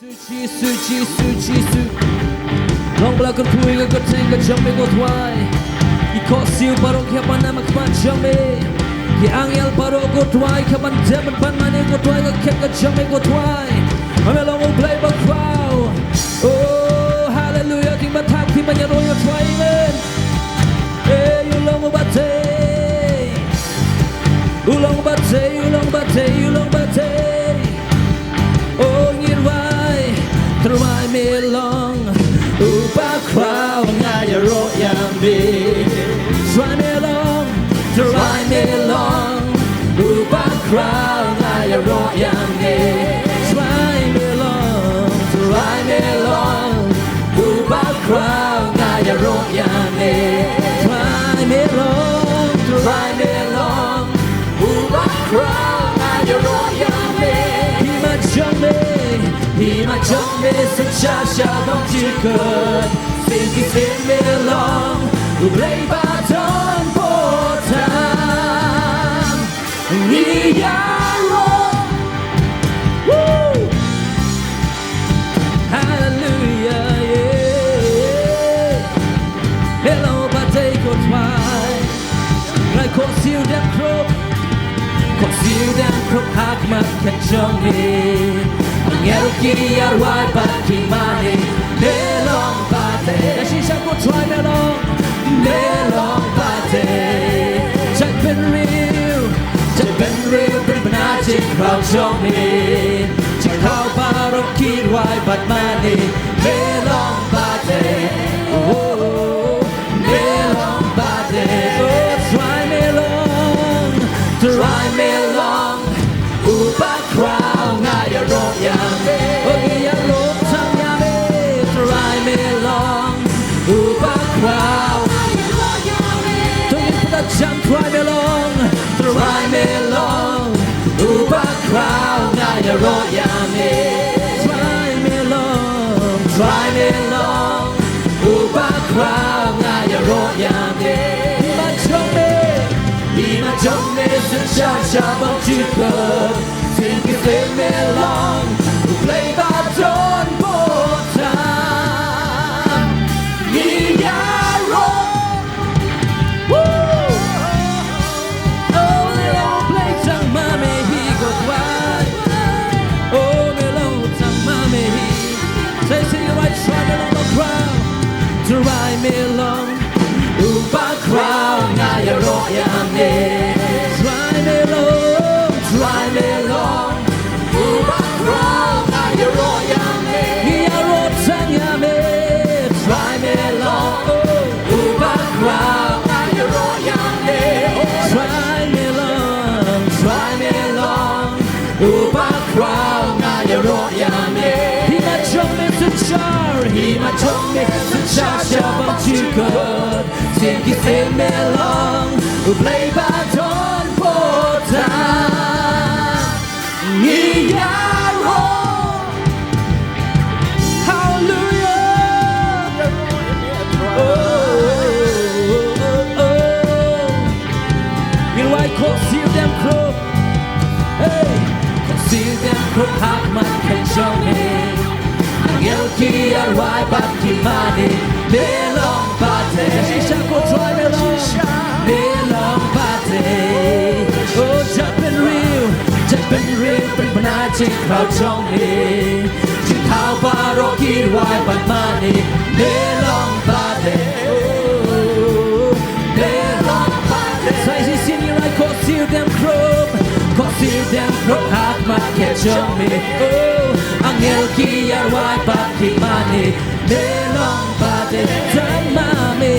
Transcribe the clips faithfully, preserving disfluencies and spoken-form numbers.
Jisu, Jisu, Jisu. Long ba la kyrkhu ïa ka kyrteng ka jong me ko Trai. Ki khohsiew baroh ki hap ban ïaid ha khmat jong me. Ki angel baroh ko Trai ki hap ban dem ban mane ko Trai ha ka khet ka jong me ko Trai. Ba me long U Blei bakhraw. Oh, haleluya. Kin batai, kin ban ïaroh ïa u Trai, amen. Eh, u long uba tei. U long uba tei, u long uba tei, u long uba tei. Oh, ngi rwai, Trai me long uba khraw, nga ïaroh ïa me. Trai me long, Trai me long uba khraw, nga ïaroh ïa me. Trai me long, Trai me long uba khraw, nga ïaroh ïa me. Trai me long, Trai me long uba khraw, nga ïaroh ïa me. Hima jong me, hima jong me synshar sha bymjukut. Sien ki sien me long U Blei ba don bor tam. Ngi ïaroh. Woo! Haleluya, yeah. Me long uba tei ko Trai. Trai, khohsiew dem khrup. Khohsiew dem khrup ha khmat khet jong me. Angel ki ïa rwai bad ki mane. Me long uba tei. Ïa shisha ko Trai me long. Me long uba tei. Jaitbynriew, jaitbynriew, pynbna jingkhraw jong me. Jingkhraw baroh ki rwai bad mane. Me long uba tei. Oh, oh, oh. Me long uba tei. Oh, Trai me long, Trai me long uba khraw, nga ïaroh ïa me. Oh, ngi ïaroh tang ïa me. Trai me long uba khraw. To ngin pynjah jan, Trai me long, Trai me long uba khraw, nga ïaroh ïa me. Trai me long, Trai me long uba khraw, nga ïaroh ïa me. Hima jong me, hima jong me synshar sha bymjukut. Sien ki sien me long U Blei ba don bor tam. Ngi ïaroh. Woo! Oh, me long U Blei tang ma me hi ko Trai. Oh, me long tang ma me hi. Say, say, right, Trai me long uba khraw. Trai me long uba khraw, nga ïaroh ïa me. Trai me long, Trai me long uba khraw, nga ïaroh ïa me. Ngi ïaroh tang ïa me. Trai me long uba khraw, nga ïaroh ïa me. Trai me long, Trai me long uba khraw, nga ïaroh ïa me. Hima jong me synshar, hima jong me synshar sha bymjukut. Sien ki sien me long U Blei ba don bor tam. Ngi ïaroh. Haleluya. Oh, oh, oh, oh. Ngi rwai, khohsiew dem khrup. Hey, khohsiew dem khrup ha khmat khet jong me. Angel ki ïa rwai bad ki mane, me long uba tei. Shisha ko Trai me long, me long uba tei. Oh, jaitbynriew, jaitbynriew, pynbna jingkhraw jong me. Jingkhraw baroh ki rwai bad mane, me long uba tei. Oh, me long uba tei. Sa shisien ngi rwai, khohsiew dem khrup, khohsiew dem khrup ha khmat khet jong me. Oh, angel ki ïa rwai bad ki mane, me long uba tei tang ma me,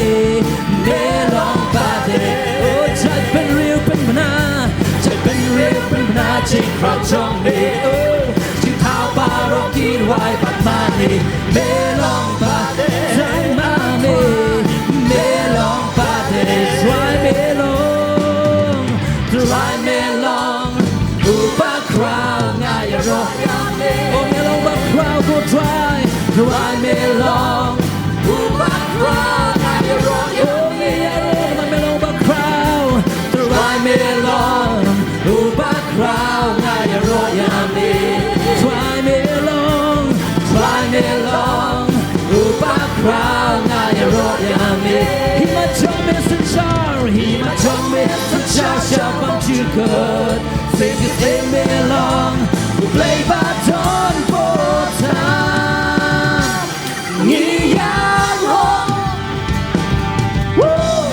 me long uba tei. Oh, jaitbynriew pynbna, jaitbynriew pynbna jingkhraw jong me. Oh, jingkhraw baroh ki rwai bad mane, me long uba tei tang ma me, me long uba tei. Trai me long, Trai me long uba khraw, nga ïaroh ïa me. Oh, me long uba khraw ko Trai. Trai me long uba khraw, nga ïaroh ïa me. Oh, me ïaroh ba me long uba khraw. Trai me long uba khraw, nga ïaroh ïa me. Trai me long Ba nga ïaroh ïa me. Hima jong me synshar, hima jong me synshar shaphang jingkut. Shisien me long U Blei ba don bor tam. Ngi ïaroh. Woo!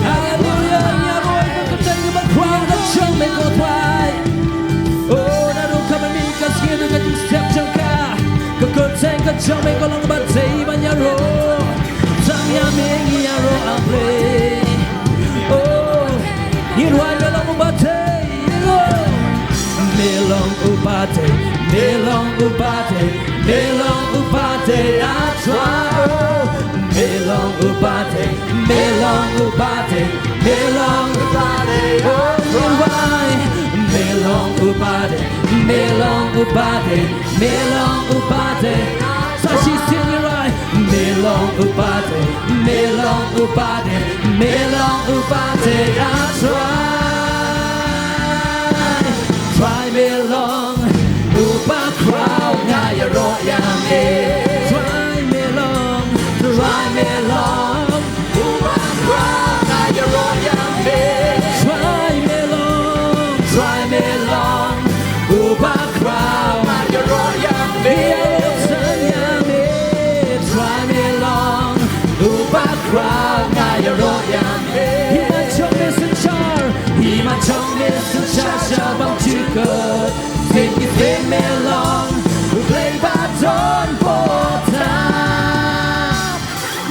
Haleluya, ngi ïaroh ïa ka kyrteng kaba khraw ka jong me ko Trai. Oh, naduh kaba mynmiet ka sngi haduh ka jingstep jong ka, ka kyrteng ka jong me ka long ba dei ban ïaroh. Tang ïa me ngi ïaroh A Blei. Oh, ngi rwai me long uba dei. Oh, me long uba dei, me long uba dei, me long uba dei, ah, Trai. Oh, me long uba dei, me long uba dei, me long uba dei, oh, Trai. Me long uba dei, me long uba dei, me long uba dei. Sa shisien ngi rwai. Me long uba dei, me long uba dei, me long uba dei, ah, Trai. Trai me long uba khraw, nga ïaroh ïa me. Trai me long, Trai me long uba khraw, nga ïaroh ïa me. Trai me long, Trai me long uba khraw, nga ïaroh ïa me. Ïaroh tang ïa me. Trai me long uba khraw, nga ïaroh ïa me. Hima jong me synshar, hima jong me synshar shaphang jingkut. Shisien me long U Blei ba don bor tam.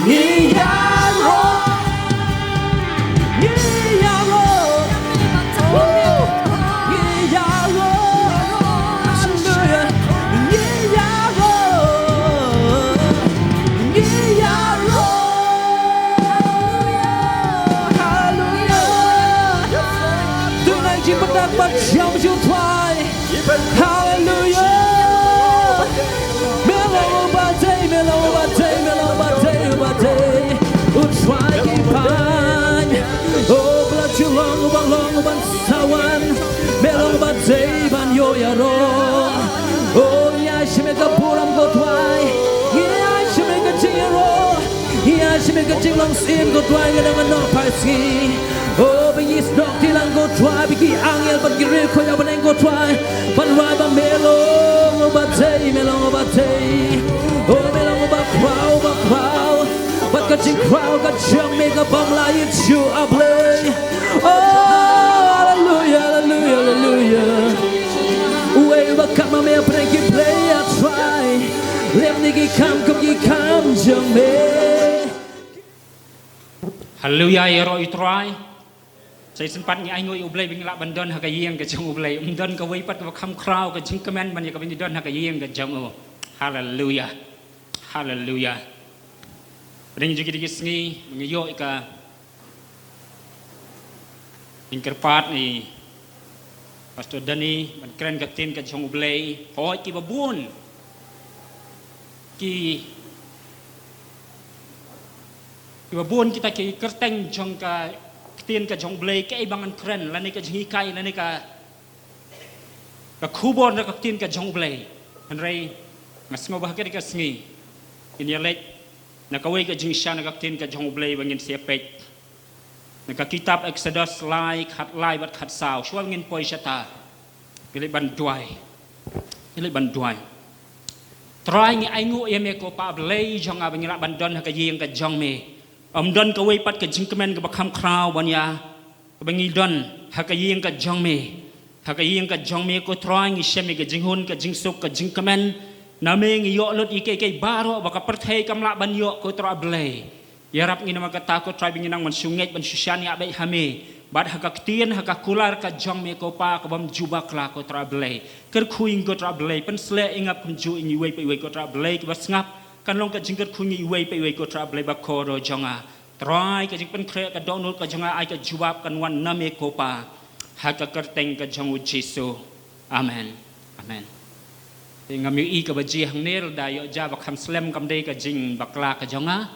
Ngi ïaroh. Ngi ïaroh. Woo! Ngi ïaroh. Haleluya. Ngi ïaroh. Ngi ïaroh. Haleluya. Tonight, jingpyndak bad jam jong U Trai. Haleluya. Me long uba dei, me long uba dei, me long uba dei, uba dei. U Trai ki ban. Oh, u la ju long uba long uban sa wan. Me long uba dei ban ïoh ïaroh. Oh, ngi ai sha me ka burom ko Trai. Ngi ai sha me ka jingïaroh. Ngi ai sha me ka jinglong syiem ko Trai, nga dang noh phai sngi. Oh, ba ngi sdang ti lang ko Trai, ba ki angel bad ki riewkhuid ha bneng ko Trai ban wad ba me long uba dei, me long uba dei. Oh, me long uba khraw, uba khraw. Bad ka jingkhraw ka jong me ka bym lah ïa shuh, A Blei. Oh, haleluya, haleluya, haleluya. Uwei uba kat ma me ha bneng ki blei, A Trai. Leh ïa ki kam kum ki kam jong me. Haleluya, ïaroh ïa U Trai. Sa shisien pat ngi ainguh ïa U Blei ba ngi lah ban don ha ka ïing ka jong U Blei. Ym don kawei pat kaba kham khraw ka jingkmen ban ïa kaba ngi don ha ka ïing ka jong U. Haleluya. Haleluya. Pdeng jong kine ki sngi ba ngi ïoh ïa ka jingkyrpad na i Pastor Danny ban kren ka ktien ka jong U Blei. Hooid, kiba bun ki, kiba bun kita ki kyrteng jong ka ktien ka jong U Blei, kaei ba ngan kren, lane ka jinghikai, lane ka, ka khubor na ka ktien ka jong U Blei. Hynrei nga sngew ba ha kane ka sngi ngin ïaleit na kawei ka jingshisha na ka ktien ka jong U Blei ba ngin sa ïa peit. Na ka kitab Exodus lai, khatlai bad khatsaw. Shuwa ngin poi shata, ngi leit ban duwai. Ngi leit ban duwai. Trai, ngi ainguh ïa me ko Pa Blei jong nga ba ngi lah ban don ha ka ïing ka jong me. Ym don kawei pat ka jingkmen kaba kham khraw ban ïa kaba ngi don ha ka ïing ka jong me. Ha ka ïing ka jong me ko Trai, ngi shem ïa ka jinghun, ka jingsuk, ka jingkmen. Na me ngi ïoh lut ïa kiei kiei baroh ba ka pyrthei kam lah ban ïoh ko Trai Blei. Ïarap ngi namar kata ko Trai ba ngin nang ban shu ngeit ban shu shaniah beit ha me. Bad ha ka ktien, ha ka kular ka jong me ko Pa, ka bym ju bakla ko Trai Blei. Kyrkhu ïa ngi ko Trai Blei, pynshlur ïa ngi kumjuh ïa ngi iwei pa iwei ko Trai Blei kiba sngap. Kan long ka jingkyrkhu ïa ngi iwei pa iwei ko Trai Blei ba kordor jong nga. Trai, ka jingpynkhreh ka dohnud ka jong nga, ai ka jubab kan wan na me ko Pa. Ha ka kyrteng ka jong U Jisu. Amen. Amen. Te ngam ïohi kaba jia hangne, lada ïoh jia ba kham slem kam dei ka jingbakla ka jong nga.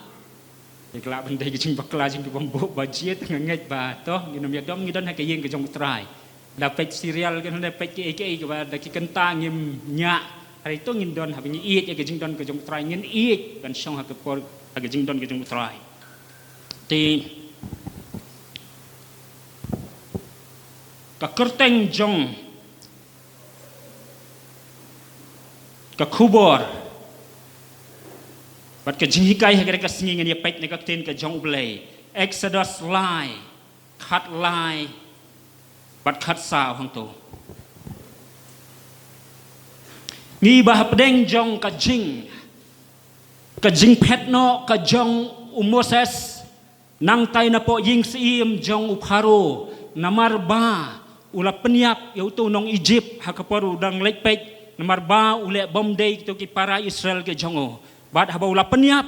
Te ka lah ban dei ka jingbakla jong ki bym buh ba jia, te nga ngeit ba to ngin ym ïadom, ngi don ha ka ïing ka jong U Trai. Da peit serial kan, da peit kiei kiei kaba da ki kynta ngim ñiah. Hynrei to ngin don, haba ngi ïeit ïa ka jingdon ka jong U Trai, ngin ïeit ban shong ha ka por, ha ka jingdon ka jong U Trai. Te ka kyrteng jong ka khubor bad ka jinghikai ha kane ka sngi ngin ïa peit na ka ktien ka jong U Blei. Exodus lai, khatlai bad khatsaw hangto. Ngi ba hapdeng jong ka jing, ka jingphet noh ka jong u Moses, nangtai napoh ïing syiem jong u Pharaoh, namar ba u la pynïap ïa uto u nong Egypt ha ka por u dang leit peit, namar ba u leh bym dei kito ki para Israel ki jong u. Bad haba u la pynïap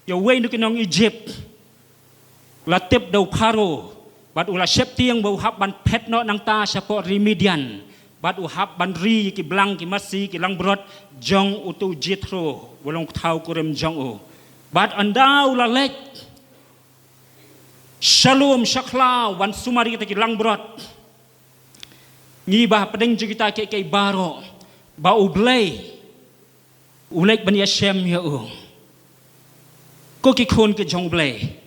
ïa uwei na ki nong Egypt, la tip da u Pharaoh, bad u la sheptieng ba u hap ban phet noh nangta shapoh ri Midian, bad u hap ban ri ïa ki blang, ki masi, ki langbrot jong uto u Jethro, uba long u thaw kurim jong u. Bad ynda u la leit sha lum sha khlaw ban sumar ïa kita ki langbrot, ngi ba hapdeng jong kita kiei kiei baroh, ba U Blei u leit ban ïashem ïa u. Ko ki khun ki jong U Blei,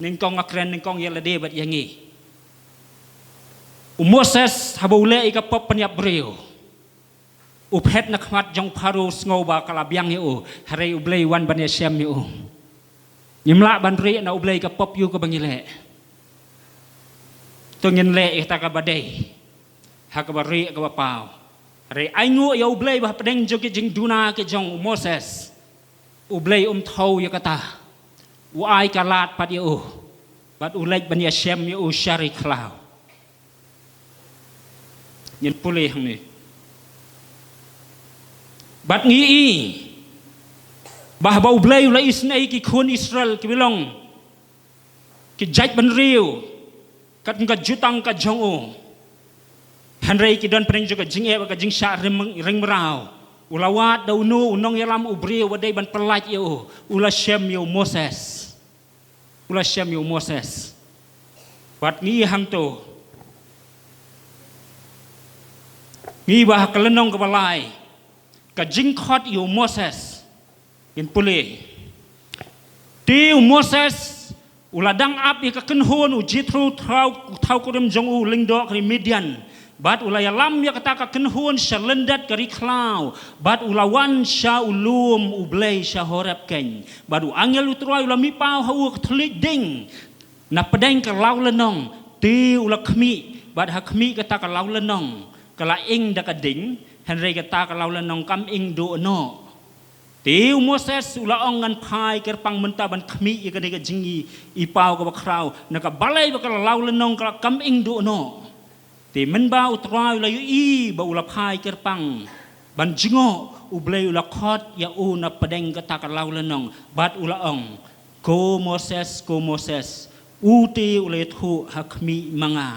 nyngkong nga kren, nyngkong ïa lade bad ïa ngi. U Moses haba u leh ïa ka pop pynïap briew, u phet na khmat jong u Pharaoh, sngew ba ka la biang ïa u, hynrei U Blei u wan ban ïashem ïa u. Ngim lah ban rieh na U Blei ka pop ïa u kaba ngi leh. To ngin leh ïa kata kaba dei, ha kaba rieh kaba paw. Hynrei ainguh ïa U Blei ba hapdeng jong ki jingduna ki jong u Moses, U Blei um thew ïa kata. U ai ka lad pat ïa u, bad u leit ban ïashem ïa u sha ri khlaw. Ngin pule hangne. Bad ngi i ba haba U Blei u la isynei ïa ki khun Israel kiba long ki jaitbynriew katkum ka jutang ka jong u, hynrei ki don pdeng jong ka jingeh bad ka jingshah ring, ring mraw, u la wad da uno u nongïalam u briew uba dei ban pyllait ïa u, u la shem ïa u Moses. U la shem ïa u Moses. Bad ngi hangto, ngi ba ha ka lynnong kaba lai, ka jingkhot ïa u Moses, ngin pule. Te u Moses u la dang ap ïa ka kynhun u Jethro, thaw, thaw kurim jong u, lyngdoh ka ri Midian. Bad u la ïalam ïa kata ka kynhun sha lyndet ka ri khlaw, bad u la wan sha u lum U Blei sha Horeb keiñ. Bad u angel U Trai u la mihpaw ha u ha ka thylliej ding na pdeng ka lawlynnong, te u la khmih, bad ha khmih kata ka lawlynnong ka la ing da ka ding, hynrei kata ka lawlynnong kam ing duh noh. Te u Moses u la ong, ngan phai kyrpang mynta ban khmih ïa kane ka jingï, i paw kaba khraw, na ka balei ba ka lawlynnong ka la kam ing duh noh. Te mynba U Trai u la ïohi ba u la phai kyrpang ban jngoh, U Blei u la khot ïa u na pdeng kata ka lawlynnong, bad u la ong, ko Moses, ko Moses. U te u la ïathuh, ha khmih ma nga.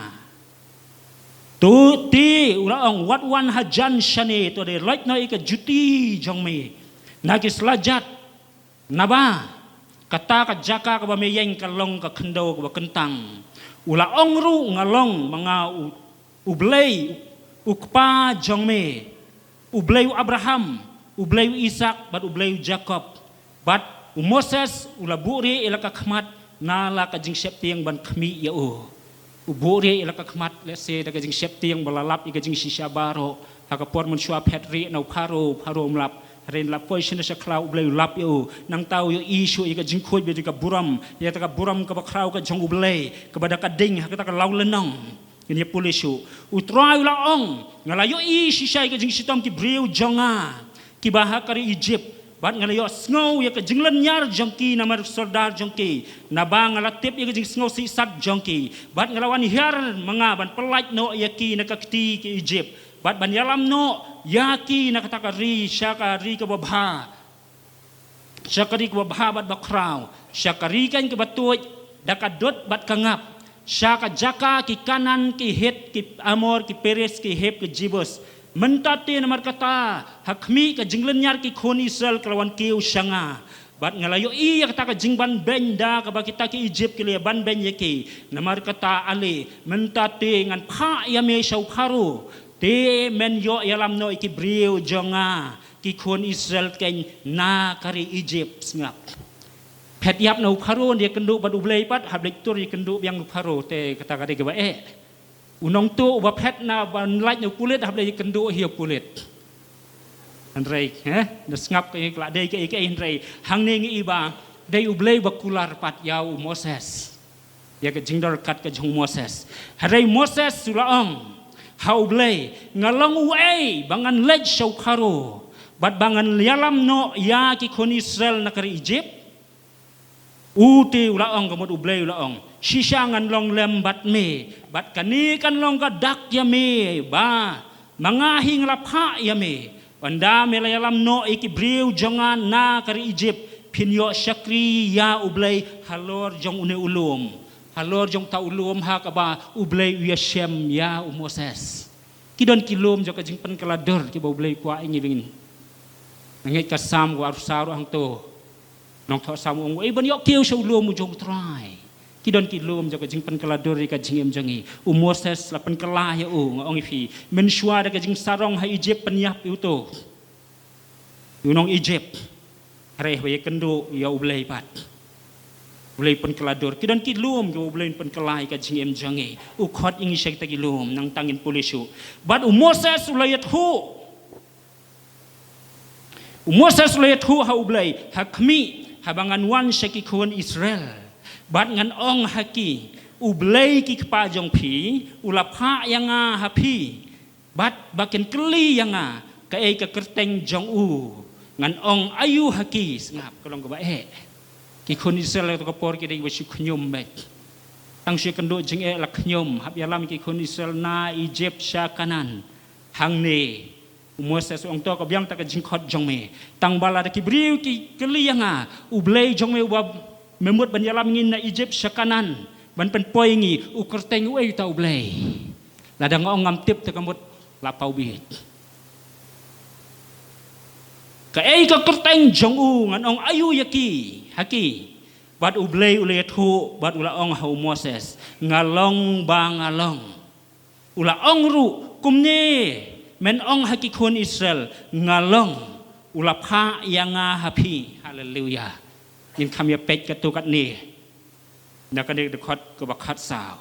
To te u la ong, wat wan hajan shane, to dei loit noh ïa ka juti jong me na ki slajat, naba kata ka jaka kaba me ïeng ka long ka khyndew kaba kyntang. U la ong ruh, nga long ma nga u, U Blei, U Kpa jong me, U Blei u Abraham, U Blei u Isak, bad U Blei u Jakob. Bad u Moses u la buhrieh ïa la ka khmat na la ka jingsheptieng ban khmih ïa u. U buhrieh ïa la ka khmat lehse da ka jingsheptieng ba la lap ïa ka jingshisha baroh. Ha ka por mynshuwa phet rieh na u Pharaoh, u Pharaoh um lap. Hynrei la poi shane sha khlaw, U Blei u lap ïa u. Nangta u ïohi shuh ïa ka jingkhuid bad ïa ka burom, ïa kata ka burom kaba khraw ka jong U Blei, kaba da ka ding ha kata ka lawlynnong. Ngin ïa pule shuh. U Trai u la ong, nga la ïohi shisha ïa ka jingshitom ki briew jong nga kiba ha ka ri Egypt, bad nga la ïohsngew ïa ka jinglynñiar jong ki namar ki sordar jong ki, naba nga la tip ïa ka jingsngew shisat jong ki, bad nga la wan hiar ma nga ban pyllait noh ïa ki na ka kti ki Egypt, bad ban ïalam noh ïa ki na kata ka ri sha ka ri kaba bha, sha ka ri kaba bha bad ba khraw, sha ka ri keiñ kaba tuid da ka dud bad ka ngap, sha ka jaka ki Kanaan, ki Hit, ki Amor, ki Periz, ki Hiv, ki Jebus. Mynta te namar kata, ha khmih ka jinglynñiar ki khun Israel ka la wan kiew sha nga. Bad nga la ïohi ïa kata ka jingbanbeiñ da kaba kita ki Egypt ki la ïabanbeiñ ïa ki. Namar kata ale, mynta te ngan phah ïa me sha u Pharaoh, Te men ïoh ïalam noh ïa ki briew jong nga, ki khun Israel keiñ na ka ri Egypt. Sngap. Phet ïap na u Pharaoh, ïakynduh bad U Blei pat, hap leit tur ïakynduh biang u Pharaoh, te kata ka dei kaba eh. U nongtuh uba phet na ban lait na u pulit, hap leit ïakynduh ïa u pulit. Hynrei, eh, da sngap ka ïa ka la dei ka ïa ka hynrei. Hangne ngi i ba, dei U Blei ba kular pat ïa u Moses. Ïa ka jingdor kat ka jong u Moses. Hynrei Moses u la ong ha U Blei, nga long uei ba ngan leit sha u Pharaoh bad ba ngan ïalam noh ïa ki khun Israel na ka ri Egypt? U te u la ong, ka mut U Blei u la ong, shisha ngan long lem bad me, bad kane kan long ka dak ïa me ba ma nga hi nga la phah ïa me. Ynda me la ïalam noh ïa ki briew jong nga na ka ri Egypt, phin ïoh shakri ïa U Blei halor jong une u lum, halor jong uta u lum ha kaba U Blei u ïashem ïa u Moses. Ki don ki lum jong ka jingpynkylla dur kiba U Blei u kwah ïa ngi ba ngin ngeit. Ka Salm kaba arphew saw ruh hangto. Nongthoh Salm u ong, uei ban ïoh kiew sha u lum u jong U Trai? Ki don ki lum jong ka jingpynkylla dur ïa ka jingim jong ngi. U Moses la pynkylla ïa u, nga ong ïa phi, mynshuwa da ka jingsarong ha Egypt pynïap ïa uto, u nong Egypt. Hynrei haba ïakynduh ïa U Blei pat, U Blei pynkylla dur. Ki don ki lum kiba U Blei pynkylla ïa ka jingim jong ngi. U khot ïa ngi sha kita ki lum, nangta ngin pule shuh. Bad u Moses u la ïathuh. U Moses u la ïathuh ha U Blei, ha khmih, haba ngan wan sha ki khun Israel, bad ngan ong ha ki, U Blei ki kpa jong phi u la phah ïa nga ha phi, bad ba kin kylli ïa nga kaei ka kyrteng jong u, ngan ong aïu ha ki. Sngap, ka long kaba eh. Ki khun Israel ha kato ka por ki dei ba shu khñium beit. Tang shu ïakynduh jingeh la khñium, hap ïalam ki khun Israel na Egypt sha Kanaan. Hangne u Moses u ong, to ka biang ta ka jingkhot jong me. Tang ba lada ki briew ki kylli ïa nga, U Blei jong me uba me mut ban ïalam ngi na Egypt sha Kanaan ban pynpoi ngi, u kyrteng uei uta U Blei? Lada nga ong ngam tip te ka mut la paw bit. Kaei ka kyrteng jong u, ngan ong aïu ïa ki ha ki? Bad U Blei u la ïathuh bad u la ong ha u Moses, nga long ba nga long. U la ong ruh, kumne men ong ha ki khun Israel, nga long, u la phah ïa nga ha phi. Haleluia. Ngin kham ïa peit katto katne na kane ka dkhot kaba khatsaw.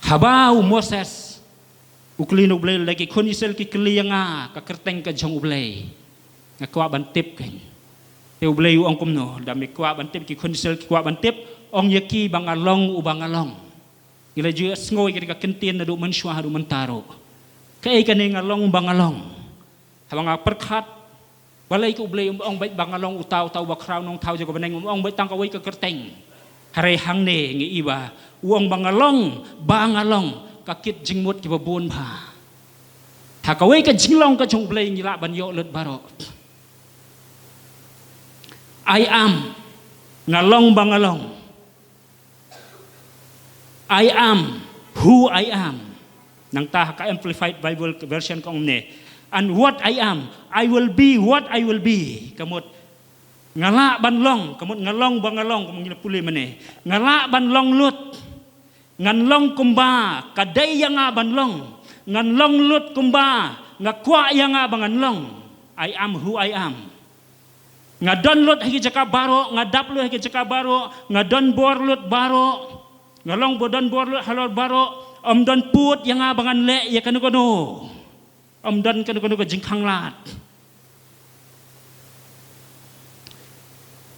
Haba u Moses u kylli na U Blei, lada ki khun Israel ki kylli ïa nga ka kyrteng ka jong U Blei, nga kwah ban tip kein. Te U Blei u ong kumno, lada me kwah ban tip, ki khun Israel ki kwah ban tip, ong ïa ki ba nga long uba nga long. Ngi la ju sngew ïa ka ktien naduh mynshuwa haduh mynta ruh. Kaei kane nga long ba nga long? Haba nga pyrkhat, balei ka U Blei um ong beit ba nga long uta uta uba khraw nongthaw jong ka bneng, um ong beit tang kawei ka kyrteng? Hynrei hangne ngi i ba u ong ba nga long ba nga long, ka kit jingmut kiba bun bha. Ha kawei ka jinglong ka jong U Blei ngi lah ban ïoh lut baroh. I am, nga long ba nga long. I am who I am. Nangta ha ka Amplified Bible version ka ong kumne, and what I am, I will be what I will be. Ka mut nga lah ban long, ka mut nga long ba nga long, ka mut ngi la pule mynne. Nga lah ban long lut. Ngan long kumba ka dei ïa nga ban long. Ngan long lut kumba nga kwah ïa nga ba ngan long. I am who I am. Nga don lut ha ki jaka baroh, nga dap lut ha ki jaka baroh, nga don bor lut baroh. Nga long ba don bor lut halor baroh, ym don pud ïa nga ba ngan leh ïa kano kano. Ym don kano kano ka jingkhanglad.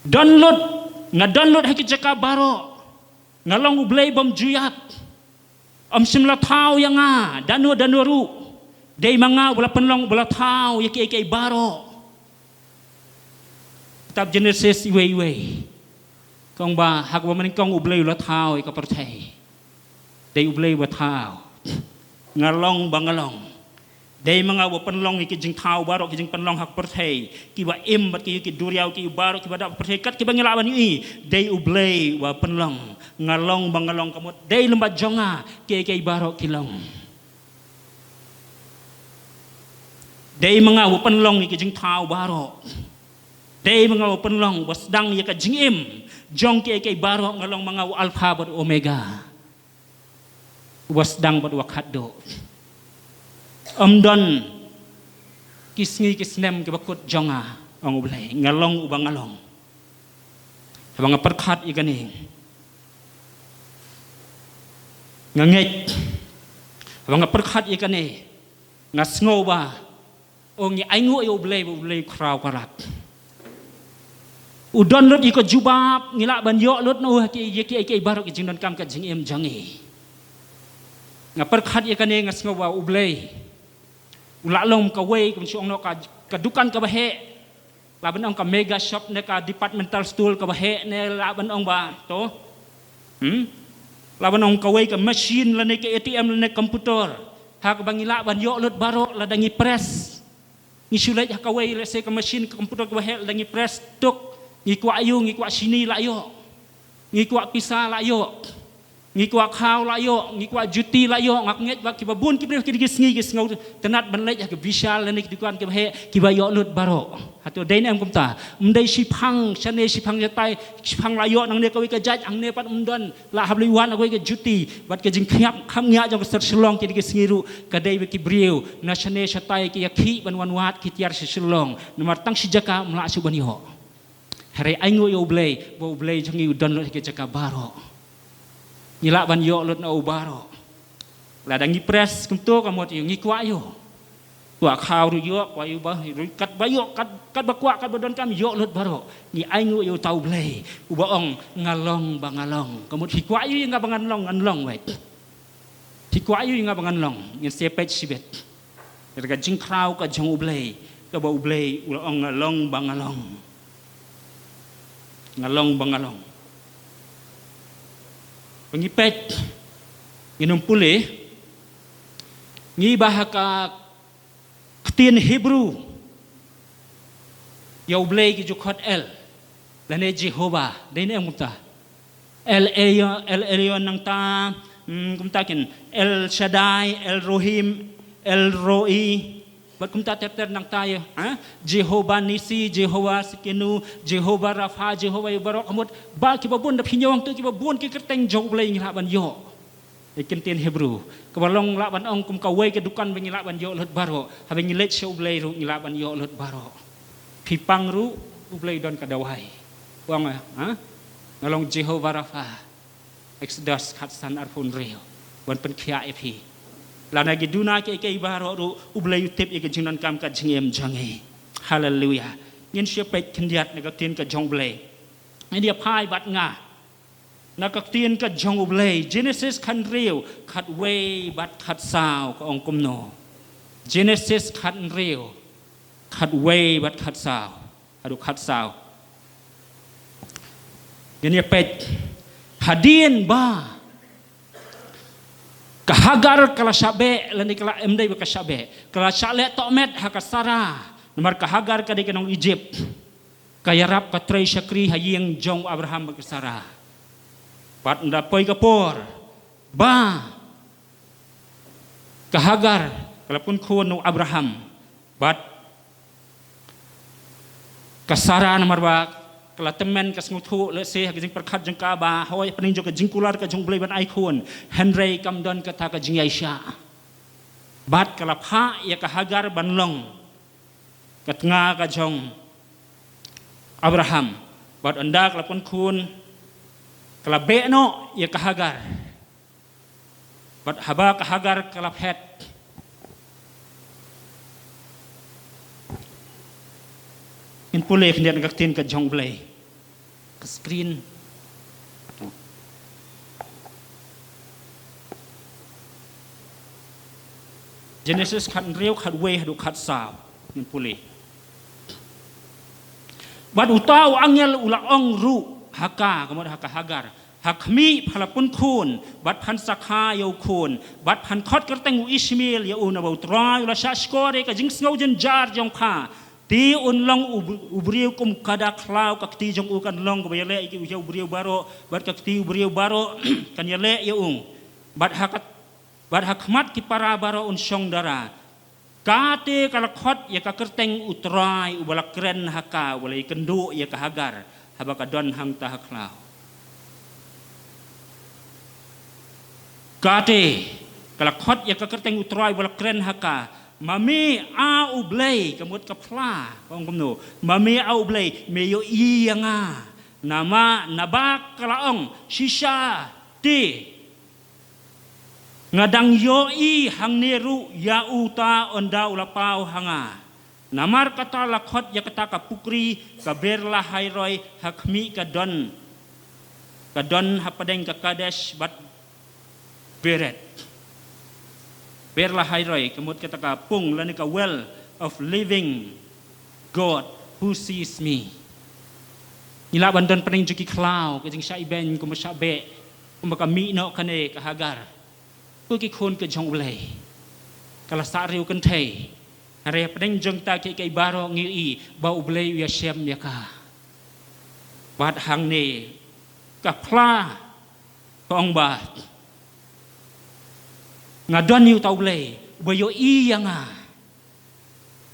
Don lut, nga don lut ha ki jaka baroh. Nga long U Blei bym ju ïap. Ym shym la thaw ïa nga da no da no ruh. Dei ma nga uba la pynlong, uba la thaw ïa kiei kiei baroh. Kitab Genesis iwei iwei ka ong ba ha kaba mynnyngkong U Blei u la thaw ïa ka pyrthei. Dei U Blei uba thaw. Nga long ba nga long. Dei ma nga uba pynlong ïa ki jingthaw baroh, ki jingpynlong ha ka pyrthei, kiba im bad ki, ki duriaw, ki baroh kiba dap ha ka pyrthei kat kiba ngi lah ban ïohi. Dei U Blei uba pynlong. Nga long ba nga long, ka mut dei lem bad jong nga kiei kiei baroh ki long. Dei ma nga uba pynlong ïa ki jingthaw baroh. Dei ma nga uba pynlong, uba sdang ïa ka jingim jong kiei kiei baroh. Nga long ma nga u Alpha bad Omega, uba sdang bad uba khatduh. Ym don ki sngi ki snem kiba kut jong nga, ong U Blei, nga long uba nga long. Haba nga pyrkhat ïa kane, nga ngeit. Haba nga pyrkhat ïa kane, nga sngew ba, oh, ngi ainguh ïa U Blei, ba U Blei u khraw ka rat. U don lut ïa ka jubab, ngi lah ban ïoh lut noh ïa ki, ïa ki, ïa ki baroh ki jingdonkam ka jingim jong ngi. Nga pyrkhat ïa kane, nga sngew ba U Blei u lah long kawei, kum shu ong noh, ka, ka dukan kaba heh, lah ban ong ka mega shop ne ka departmental store kaba heh ne, lah ban ong ba to, hmm? Lah ban ong kawei ka machine lane ka A T M lane computer, ha kaba ngi lah ban ïoh lut baroh lada ngi press. Ngi shu leit ha kawei, let's say, ka machine, ka computer kaba heh, lada ngi press tuk, ngi kwah aïu, ngi kwah shini lah ïoh. Ngi kwah pisa lah ïoh. Ngi kwah khaw lah ïoh, ngi kwah juti lah ïoh. Nga ngeit ba kiba bun ki briew ki dei ki sngi ki sngewtynnat ban leit ha ka Vishal lane ki dukan kiba heh, kiba ïoh lut baroh. Hato dei ne em kumta? Ym dei, shiphang shane, shiphang shatai, shiphang lah ïoh nangne kawei ka jait, hangne pat ym don. Lah hap leit wan kawei ka juti, bad ka jingkhñiap kham ñiah jong ka sor Shillong ki dei ki sngi ruh, ka dei ba ki briew na shane shatai ki ïakhih ban wan wad ki tiar sha Shillong. Namar tang shi jaka ym lah shuh ban ïoh. Hynrei ainguh ïa U Blei, ba U Blei jong ngi u don lut ha ki jaka baroh. Ngi lah ban ïoh lut na u baroh. Lada ngi press kumto, ka mut ïa ngi kwah ïoh. Kwah khaw ruh ïoh, kwah ïoh ba, ruh kat ba ïoh, kat, kat ba kwah, kat ba donkam ïoh lut baroh. Ngi ainguh ïa uta U Blei uba ong nga long ba nga long. Ka mut phi kwah ïoh ïa nga ba ngan long, ngan long wei. Phi kwah ïoh ïa nga ba ngan long, ngin sa peit shibit. Ka jingkhraw ka jong U Blei, kaba U Blei u la ong nga long ba nga long. Nga long ba nga long. Ba ngi peit, ngin ym pule, ngi ba ha ka ktien Hebrew, ïa U Blei ki ju khot El, lane Jehovah, dei ne em kumta? El Elyon, El Elyon nangta, mm, kumta kin, El Shaddai, El Rohim, El Roi, bad kumta ter ter nangta ïa, ha? Jehovah Nissi, Jehovah Tsidkenu, Jehovah Rapha, Jehovah ïa baroh, ka mut ba kiba bun, da phi ñiew hangto kiba bun ki kyrteng jong U Blei ngi lah ban ïoh. Ïa ki ktien Hebrew, kaba long lah ban ong kum kawei ka dukan ba ngi lah ban ïoh lut baroh. Haba ngi leit sha U Blei ruh ngi lah ban ïoh lut baroh. Phi pang ruh, U Blei u don ka dawai. U ong, ha? Nga long Jehovah Rapha. Exodus khatsan, arphew hynriew. Ban pynkhiah ïa phi. Lada ngi duna kiei kiei baroh ruh, U Blei u tip ïa ka jingdonkam ka jingim jong ngi. Haleluia. Ngin sa peit khyndiat na ka ktien ka jong U Blei. Ngin ïa phai bad nga na ka ktien ka jong U Blei, Genesis khathynriew, khatwei bad khatsaw, ka ong kumno? Genesis khathynriew, khatwei bad khatsaw, haduh khatsaw. Ngin ïa peit, hadien ba ka Hagar ka la shah beh, lane ka la, em dei ba ka shah beh, ka la shah leh tohmet ha ka Sarah, namar ka Hagar ka dei ka nong Ijipt. Ka ïarap, ka trei shakri ha ïing jong u Abraham bad ka Sarah. Bad ynda poi ka por ba ka Hagar ka la pun khun na u Abraham bad ka Sarah, namar ba ka la tymmen, ka sngewthuh lehse ha ka jingpyrkhat jong ka ba hooid, hapdeng jong ka jingkular ka jong U Blei ban ai khun, hynrei kam don kata ka jingïaishah. Bad ka la phah ïa ka Hagar ban long ka tnga ka jong Abraham. Bad ynda ka la pun khun, ka la beh noh ïa ka Hagar. Bad haba ka Hagar ka la phet, ngin pule khyndiat na ka ktien ka jong U Blei. Ka screen. Genesis khathynriew, khatwei haduh khatsaw. Ngin pule. Bad uta u angel u la ong ruh ha ka, ka mut ha ka Hagar, ha khmih, pha la pun khun, bad phan sa kha ïa u khun, bad phan khot kyrteng u Ishmael ïa u, naba U Trai u la shahshkor ïa ka jingsngew jynjar jong pha. Te un long u, u briew kum ka da khlaw, ka kti jong u kan long kaba ïaleh ïa u briew baroh, bad ka kti u briew baroh kan ïaleh ïa u. Bad ha ka, bad ha khmat ki para baroh un shong dara. Kata ka la khot ïa ka kyrteng U Trai uba la kren ha ka, uba la ïakynduh ïa ka Hagar haba ka don hangta ha khlaw. Kata ka la khot ïa ka kyrteng U Trai uba la kren ha ka, Ma me, a U Blei, ka mut ka phla, ka ong kumno. Ma me, a U Blei, me ïohi ïa nga. Namar, naba ka la ong, shisha, te. Nga dang ïohi hangne ruh ïa uta ynda u la paw ha nga. Namar kata la khot ïa kata ka pukri ka Beer-lahai-roi ha khmih ka don. Ka don hapdeng ka Kadesh bad Bered. Beer-lahai-roi, ka mut kata ka pung lane ka well of living God who sees me. Ngi lah ban don pdeng jong ki khlaw, ka jingshah ibeiñ kumba shah beh, kumba ka mih noh kane ka Hagar. Ko ki khun ka jong U Blei. Ka la sah riew kynthei. Hynrei hapdeng jong kita kiei kiei baroh ngi ïohi ba U Blei u ïashem ïa ka. Bad hangne ka phla ka ong ba nga don ïa uta U Blei uba ïohi ïa nga.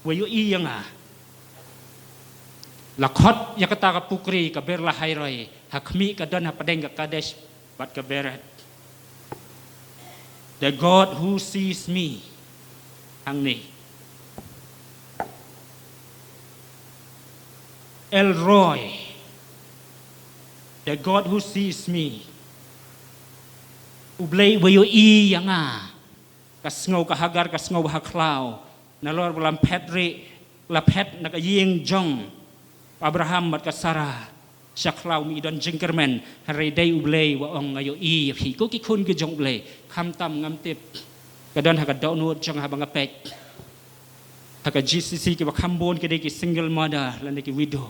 Uba ïohi ïa nga. La khot ïa kata ka pukri ka Beer-lahai-roi ha khmih ka don hapdeng ka Kadesh bad ka Bered. The God who sees me. Hangne. El Roi. The God who sees me. U Blei uba ïohi ïa nga. Ka sngew ka Hagar, ka sngew ba ha khlaw. Nalor ba lam phet rieh, la phet na ka ïing jong Abraham bad ka Sara. Sha khlaw, ym don jingkyrmen, hynrei dei U Blei uba ong nga ïohi ïa phi. Ko ki khun ki jong U Blei, khamtam ngam tip. Ka don ha ka dohnud jong nga haba nga peit. Ha ka G C C kiba kham bun ki dei ki single mother lane ki widow.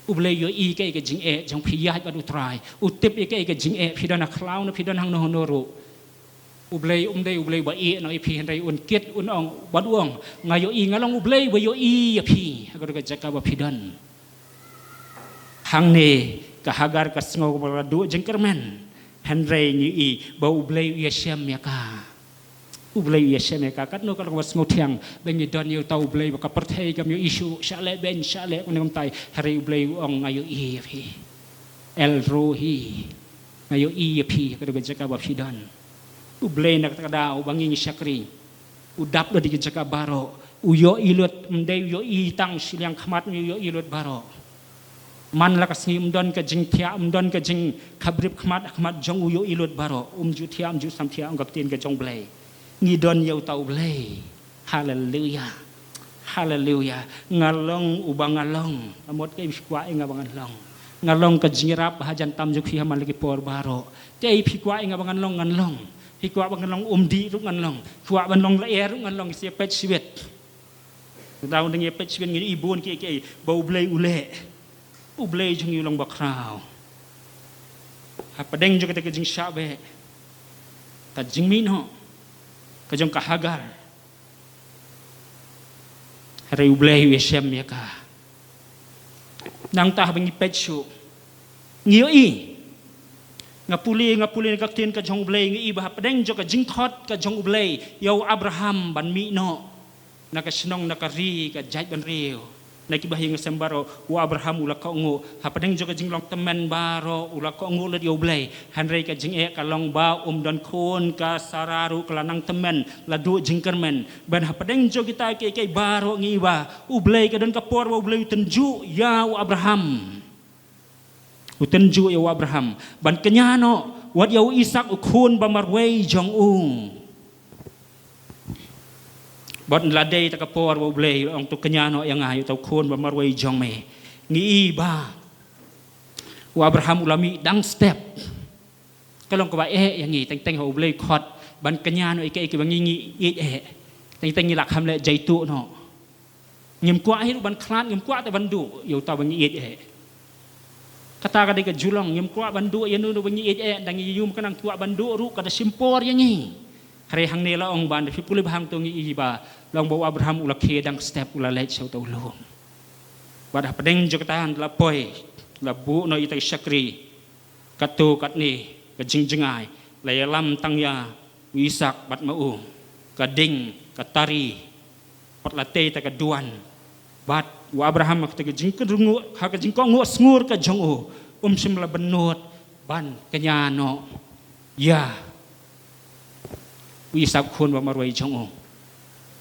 U Blei u ïohi kaei ka jingeh jong phi ïaid bad U Trai. U tip ïa kaei ka jingeh phi don ha khlaw ne phi don hangno hangno ruh. U Blei um dei U Blei uba ïeh noh ïa phi, hynrei un kit, un ong bad u ong, nga ïohi, nga long U Blei uba ïohi ïa phi ha kato ka jaka ba phi don. Hangne ka Hagar ka sngew ba la duh jingkyrmen, hynrei ngi ïohi ba U Blei u ïashem ïa ka. U Blei u ïashem ïa ka. Katno ka long ba sngewthiang ba ngi don ïa uta U Blei ba ka pyrthei kam ïohi shuh, shah leh beiñ, shah leh kumne kumtai, hynrei U Blei u ong nga ïohi ïa phi. El Roi, nga ïohi ïa phi ha kato ka jaka ba phi don. U Blei na kata ka daw uba ngi ngi shakri, u dap lut ïa ki jaka baroh, u ïohi lut, ym dei u ïohi tang shiliang khmat, u ïohi lut baroh. Man la ka sngi ym don ka jingthiah, ym don ka jingkhabrip khmat, khmat jong u, u ïohi lut baroh, um ju thiah, um ju sam thiah, ong ka ktien ka jong U Blei. Ngi don ïa uta U Blei. Haleluia. Haleluia. Nga long uba nga long. Namar kaei phi kwah ïa nga ba ngan long. Nga long ka jingïarap hajan tam jong phi ha man la ki por baroh. Kaei phi kwah ïa nga ba ngan long, ngan long. Phi kwah ba ngan long umdih ruh ngan long. Kwah ban long lyer ruh ngan long, sa ïa peit shibit. Nga dang ïa peit shibit, ngi i bun kiei kiei ba U Blei u leh. U Blei jong ngi u long bakhraw. Hapdeng jong kata ka jingshah beh, ka jingmih noh ka jong ka Hagar, hynrei U Blei u ïashem ïa ka. Nangta haba ngi peit shuh, ngi ïohi, nga pule, nga pule na ka ktien ka jong U Blei, ngi ïohi ba hapdeng jong ka jingkhot ka jong U Blei ïa u Abraham ban mih noh na ka shnong, na ka ri, ka jaitbynriew, na kiba ha ïing ha sem baroh, u Abraham u la kohnguh. Hapdeng jong ka jinglong tymmen baroh u la kohnguh lut ïa U Blei. Hynrei ka jingeh ka long ba um don khun, ka Sara ruh ka la nang tymmen, la duh jingkyrmen. Ban hapdeng jong kita kiei kiei baroh ngi ïohi ba U Blei, ka don ka por ba U Blei u tynjuh ïa u Abraham. U tynjuh ïa u Abraham ban kñia noh wat ïa u Isak u khun ba marwei jong u. Bad la dei ta ka por ba U Blei u ong, to kñia noh ïa nga ïa uta u khun ba marwei jong me. Ngi ïohi ba u Abraham u la mih dang step. Ka long kaba eh ïa ngi, teng teng ha U Blei u khot ban kñia noh ïa kiei kiba ngi ngi ïeit eh. Teng teng ngi la kham leh jaituh noh. Ngim kwah hi ruh ban khlad, ngim kwah te ban duh ïa uta ba ngi ïeit eh. Kata ka dei ka ju long, ngim kwah ban duh ïa uno uno ba ngi ïeit eh, dang ïa um ka nang kwah ban duh ruh ka da shim por ïa ngi. Hynrei hangne la ong ban da phi pule ba hangto ngi ïohi ba long ba u Abraham u la khie dang step, u la leit sha uta u lum. Bad hapdeng jong kata la poi, la buh noh ïa uta u shakri. Katto katne ka jingjngai, la ïalam tang ïa u Isak bad ma u, ka ding, ka tari, pat la tei ta ka duwan. Bad u Abraham ha kata ka jingkynrung, ha ka jingkohnguh sngur ka jong u, um shym la bynnud ban kñia noh ïa u Isak khun ba marwei jong u.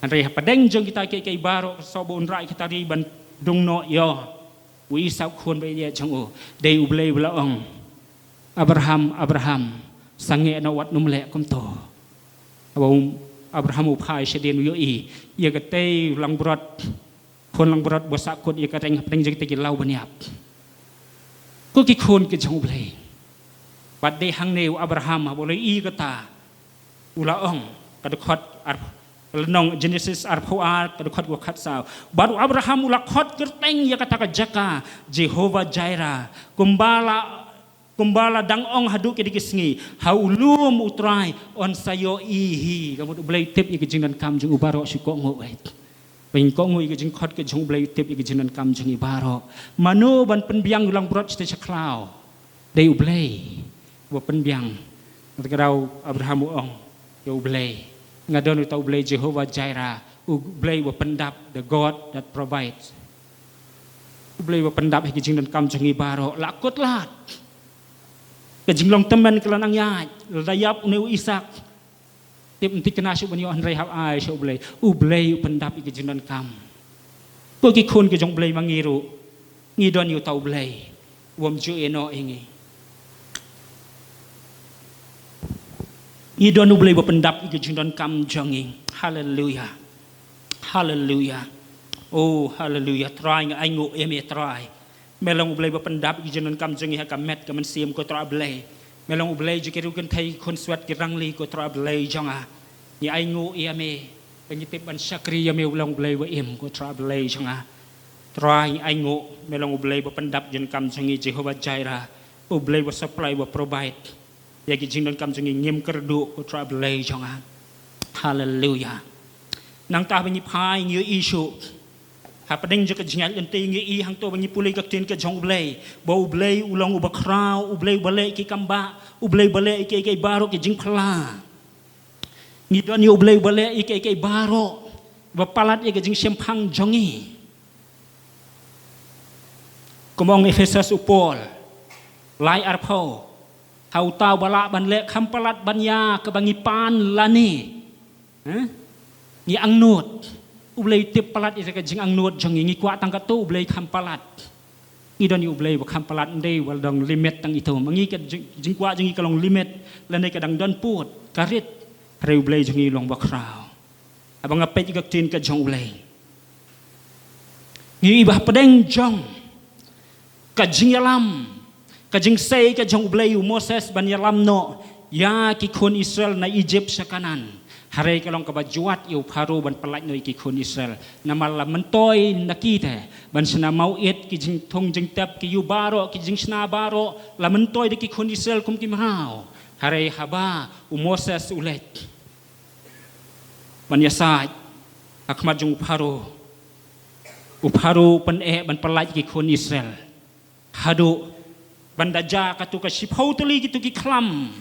Hynrei hapdeng jong kita kiei kiei baroh, ka sawdong ba un rah ïa kita ri ban dung noh ïa u Isaak khun ba ïeit jong u, dei U Blei ba la ong, "Abraham, Abraham." Sangeh noh, wat nym leh kumto. Haba u Abraham u phai shadien, u ïohi ïa katei u langbrot, khun langbrot ba sahkut ïa ka reng hapdeng jong kita ki law ban ïap. Ko ki khun ki jong U Blei. Bad dei hangne u Abraham haba u la ïohi kata, u la ong, ka dkhot ar, lynnong Genesis arphew ar, ka dkhot kaba khatsaw. Bad u Abraham u la khot kyrteng ïa kata ka jaka Jehovah Jireh, kumba la, kumba la dang ong haduh kine ki sngi, "Ha u lum U Trai yn sa ïohi hi." Ka mut U Blei u tip ïa ka jingdonkam jong u baroh, shu kohnguh eh. Ba ngin kohnguh ïa ka jingkhot ka jong U Blei, u tip ïa ka jingdonkam jong ngi baroh. Mano ban pynbiang ïa u langbrot shatei sha khlaw? Dei U Blei uba pynbiang. Nga tip ka daw Abraham u ong ïa U Blei, "Nga don uta U Blei, Jehovah Jireh, U Blei uba pyndap, the God that provides." U Blei uba pyndap ïa ka jingdonkam jong ngi baroh. La kut lad. Ka jinglong tymmen ka la nang ïaid, la ïap une u Isaak. Tip, ym thikna shuh ban ïoh, hynrei hap ai sha U Blei. U Blei u pyndap ïa ka jingdonkam. Ko ki khun ki jong U Blei, ma ngi ruh ngi don ïa uta U Blei ubym ju ïehnoh ïa ngi. Ngi don U Blei uba pyndap ïa ka jingdonkam jong ngi. Haleluya. Haleluya. Oh, haleluya. Trai, nga ainguh ïa me Trai. Me long U Blei ba pyndap ïa ka jingdonkam jong ngi ha ka met ka mynsiem, ko Trai Blei. Me long U Blei jong ki riewkynthei, ki khunswet, ki rangli, ko Trai Blei jong nga. Ngi ainguh ïa me, ba ngi tip ban shakri ïa me, U long U Blei ba im, ko Trai Blei jong nga. Trai, ngi ainguh, me long U Blei ba pyndap jingdonkam jong ngi, Jehovah Jireh, U Blei ba supply, ba provide ïa ki jingdonkam jong ngi, ngim kyrduh, ko Trai Blei jong nga. Haleluya. Nangta ba ngi phai ngi ïohi shuh hapdeng jong ka jingïaid lynti, ngi ïohi hangto ba ngi pule ka ktien ka jong U Blei, ba U Blei u long uba khraw, U Blei uba leh ïa ki kam bah, U Blei uba leh ïa kiei kiei baroh ki jingphylla. Ngi don ïa U Blei uba leh ïa kiei kiei baroh, ba palat ïa ka jingshemphang jong ngi. Kum ong Ephesos u Paul, lai arphew, ha uta uba lah ban leh kham palat ban ïa kaba ngi pan lane, eh, ngi angnud. U Blei u tip palat ïa ka jingangnud jong ngi, ngi kwah tang katto, U Blei kham palat. Ngi don ïa U Blei ba kham palat, ym dei ba la don limit tang ito. Ma ngi ka jing, jingkwah jong ngi ka long limit, lane ka dang don pud ka rit. Hynrei U Blei jong ngi u long ba khraw. Haba nga peit ïa ka ktien ka jong U Blei, ngi ïohi ba hapdeng jong ka jingïalam, ka jingsei ka jong U Blei, u Moses ban ïalam noh ïa ki khun Israel na Ijipt sha Kanaan. Hynrei ka long kaba jwat ïa u Pharaoh ban pyllait noh ïa ki khun Israel. Namar la myntoi na ki te ban shna mawit, ki jingthung jingtep, ki ïew baroh, ki jingshna baroh, la myntoi da ki khun Israel kum ki mraw. Hynrei haba u Moses u leit ban ïasaid ha khmat jong u Pharaoh, u Pharaoh u pyneh ban pyllait ïa ki khun Israel. Haduh ban da jia kato ka shiphew tylli kito ki khlam.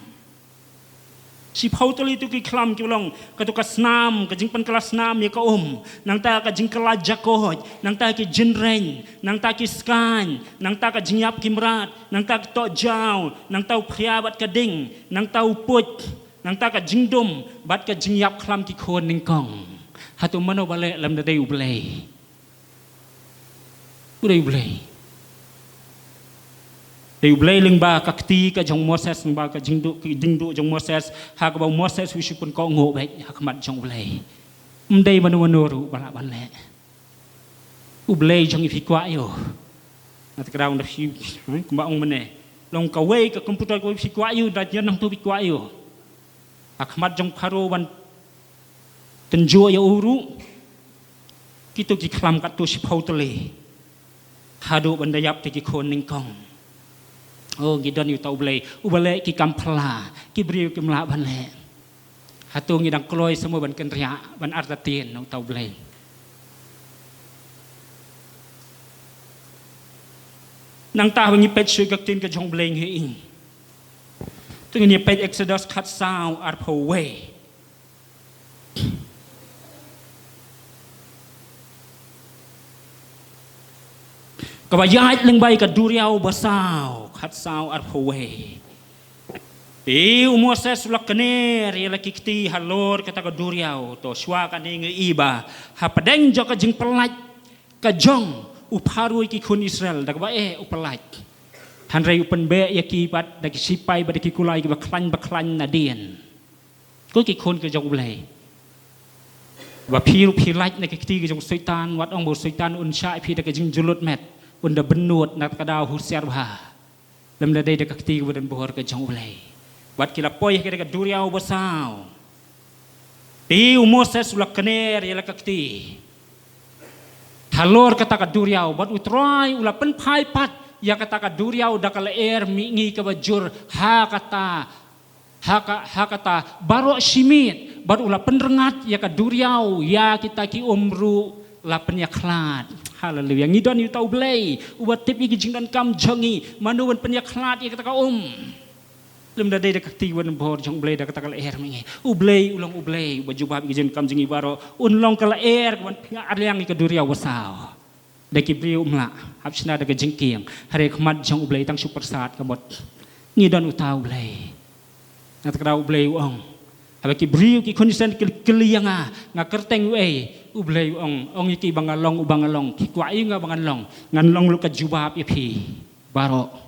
Shiphew tylli kito ki khlam kiba long kato ka snam, ka jingpynkylla snam ïa ka um, nangta ka jingkylla jakoid, nangta ki jingreng, nangta ki skaiñ, nangta ka jingïap ki mrad, nangta ki tohjaw, nangta u phria bad ka ding, nangta u puit, nangta ka jingdum bad ka jingïap khlam ki khun nyngkong. Hato mano ba leh lymda dei U Blei? U dei U Blei. Dei U Blei lyngba ka kti ka jong Moses, lyngba ka jingduh, ka jingduh jong Moses, ha kaba u Moses u shu pynkohnguh beit ha khmat jong U Blei. Ym dei mano mano ruh ba lah ban leh. U Blei jong ngi phi kwah ïa u. Nga tip ka daw nda phi, eh, kumba ong mynne, long kawei ka computer kawei phi kwah ïa u, da ñion hangto phi kwah ïa u. Ha khmat jong Pharaoh ban tynjuh ïa u ruh, kito ki khlam katto shiphew tylli, haduh ban da ïap te ki khun nyngkong. Oh, ngi don ïa uta U Blei uba leh ki kam phylla, ki briew kim lah ban leh. Hato ngi dang kloi sa mo ban kynriah, ban artatien na uta U Blei? Nangta ba ngi peit shuh ka ktien ka jong U Blei ngi ïohi. To ngin ïa peit Exodus khatsaw arphew wei. Kaba ïaid lyngba ïa ka duriaw basaw, khatsaw arphew wei. Te u Moses u la kner ïa la ki kti halor kata ka duriaw. To shuwa kane ngi i ba hapdeng jong ka jingpyllait ka jong u Pharaoh ïa ki khun Israel, da kaba eh u pyllait, hynrei u pynbeh ïa ki pat da ki sipai bad da ki kulai kiba khlaiñ ba khlaiñ nadien. Ko ki khun ki jong U Blei, ba phi ruh phi lait na ki kti ki jong u Soitan, wat ong ba u Soitan un shah ïa phi da ka jingjulutmet, un da bynnud na kata ka daw husiar bha. Lymda dei da ka kti kaba donbor ka jong U Blei. Bad ki la poi ha kata ka duriaw basaw. Te u Moses u la kner ïa la ka kti halor kata ka duriaw, bad U Trai u la pynphai pat ïa kata ka duriaw da ka lyer mihngi kaba jur ha kata, ha ka, ha kata baroh shi miet, bad u la pynrngat ïa ka duriaw ïa kita ki um ruh la pynïakhlad. Haleluia. Ngi don ïa uta U Blei uba tip ïa ki jingdonkam jong ngi, mano ban pynïakhlad ïa kata ka um. Lymda dei da ka kti kaba donbor jong U Blei da kata ka lyer mihngi. U Blei u long U Blei uba jubab ïa ki jingdonkam jong ngi baroh. Un long ka lyer kaban pynïaid arliang ïa ka duriaw basaw. Da ki briew um lah hap shna da ka jingkieng, hynrei ha khmat jong U Blei tang shu pyrsad ka mut. Ngi don uta U Blei. Na kata ka daw U Blei u ong, haba ki briew ki khun Israel ki kylli ïa nga, nga kyrteng uei, U Blei u ong, ong ïa ki ba nga long uba nga long. Phi kwah ïa nga ba ngan long, ngan long lut ka jubab ïa phi baroh.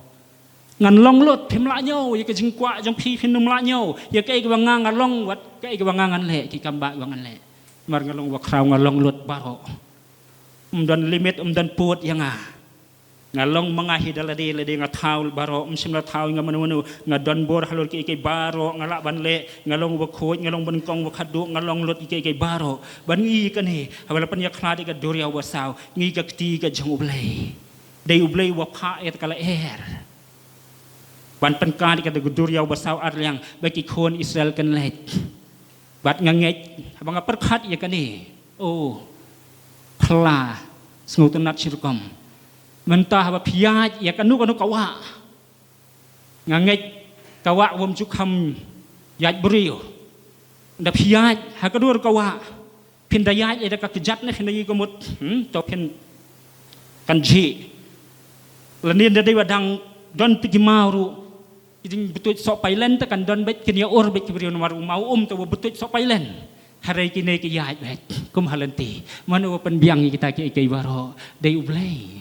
Ngan long lut, phim lah ñiew ïa ka jingkwah jong phi, phin ym lah ñiew ïa kaei kaba nga nga long, wat kaei kaba nga ngan leh, ki kam ba kaba ngan leh. Namar nga long uba khraw, nga long lut baroh. Ym don limit, ym don pud ïa nga. Nga long ma nga hi da lade lade, nga thaw baroh, ym shym la thaw ïa nga mano mano. Nga donbor halor kiei kiei baroh, nga lah ban leh, nga long uba khuid, nga long uba nyngkong, uba khatduh, nga long lut ïa kiei kiei baroh. Ban ngi kane, haba la pynïakhlad ïa ka duriaw basaw, ngi ka kti ka jong U Blei. Dei U Blei uba phah ïa ka lyer ban pynkhat ïa ka duriaw basaw arliang ba ki khun Israel kin leit. Bad nga ngeit haba nga pyrkhat ïa kane, oh, phylla, sngewtynnat shi rukom. Mynta haba phi ïaid ïa kano kano ka wah, nga ngeit ka wah wym ju kham ïaid briew. Ynda phi ïaid ha ka dur ka wah, phin da ïaid ïa da ka kjat ne phin da ïa ka mut, hmm, to phin kan jhieh. Lane ynda dei ba dang don phi ki maw ruh, ki jingbutuit soh pailen te kan don beit, kin ïa ur beit ki briew namar u maw um te uba butuit soh pailen. Hynrei kine ki ïaid beit kum ha lynti. Mano uba pynbiang ïa kita kiei kiei baroh? Dei U Blei.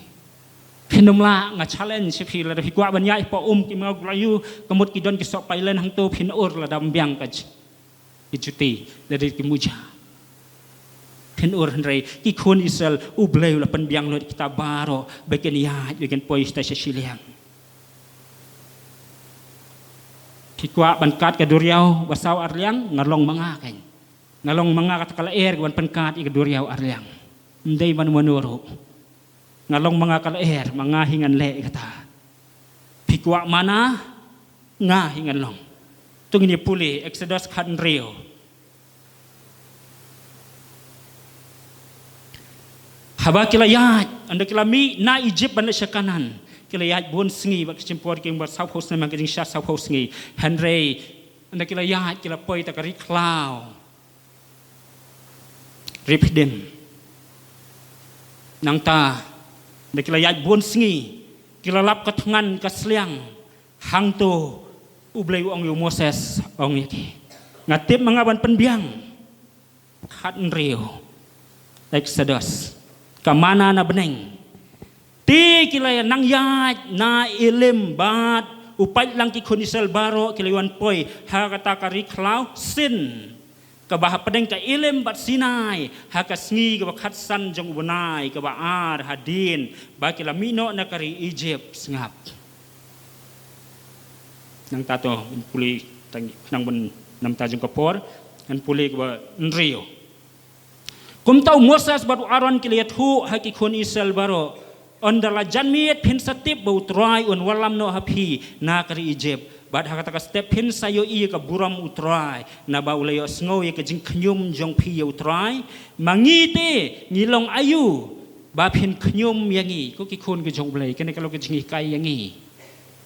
Phin ym lah, nga challenge ïa phi, lada phi kwah ban ïaid hapoh um ki maw, la ïoh ka mut ki don ki soh pailen hangto, phin ur lada ym biang ka j- ki juti, lada ki muja. Phin ur, hynrei ki khun Israel U Blei u la pynbiang lut ïa kita baroh ba kin ïaid, ba kin poi sha shiliang. Phi kwah ban kat ka duriaw basaw arliang? Nga long ma nga keiñ. Nga long ma nga kata ka lyer kaban pynkat ïa ka duriaw arliang. Ym dei mano mano ruh. Nga long ma nga ka lyer, ma nga hi ngan leh ïa kata. Phi kwah mana? Nga hi ngan long. To ngin ïa pule Exodus khathynriew. Haba ki la ïaid, ynda ki la mih na Egypt ban leit sha Kanaan, ki la ïaid bun sngi, bad ki shim por ki ong ba sawphew snem, ka jingshisha sawphew sngi. Hynrei ynda ki la ïaid, ki la poi ha ka ri khlaw, Rephidim. Nangta ynda ki la ïaid bun sngi, ki la lap ka thngan ka sliang. Hangto U Blei u ong ïa u Moses, ong ïa ki, nga tip ma nga ban pynbiang. Khathynriew, Exodus, ka mana na bneng. Te ki la nang ïaid na Elim bad u paid lang, ki khun Israel baroh ki la wan poi ha kata ka ri khlaw Sin, kaba hapdeng ka Elim bad Sinai, ha ka sngi kaba khatsan jong u bnai kaba ar hadien ba ki la mih noh na ka ri Egypt. Sngap. Nangta to, ngan pule tang, khnang ban namar jong ka por, ngan pule kaba hynriew. Kumta u Moses bad u Aaron ki la ïathuh ha ki khun Israel baroh, ynda la janmiet phin sa tip ba U Trai un wallam noh ha phi na ka ri Egypt. Bad ha kata ka step phin sa ïohi ïa ka burom U Trai, naba u la ïohsngew ïa ka jingkhñium jong phi ïa U Trai. Ma ngi te, ngi long aïu ba phin khñium ïa ngi? Ko ki khun ki jong U Blei, kane ka long ka jinghikai ïa ngi.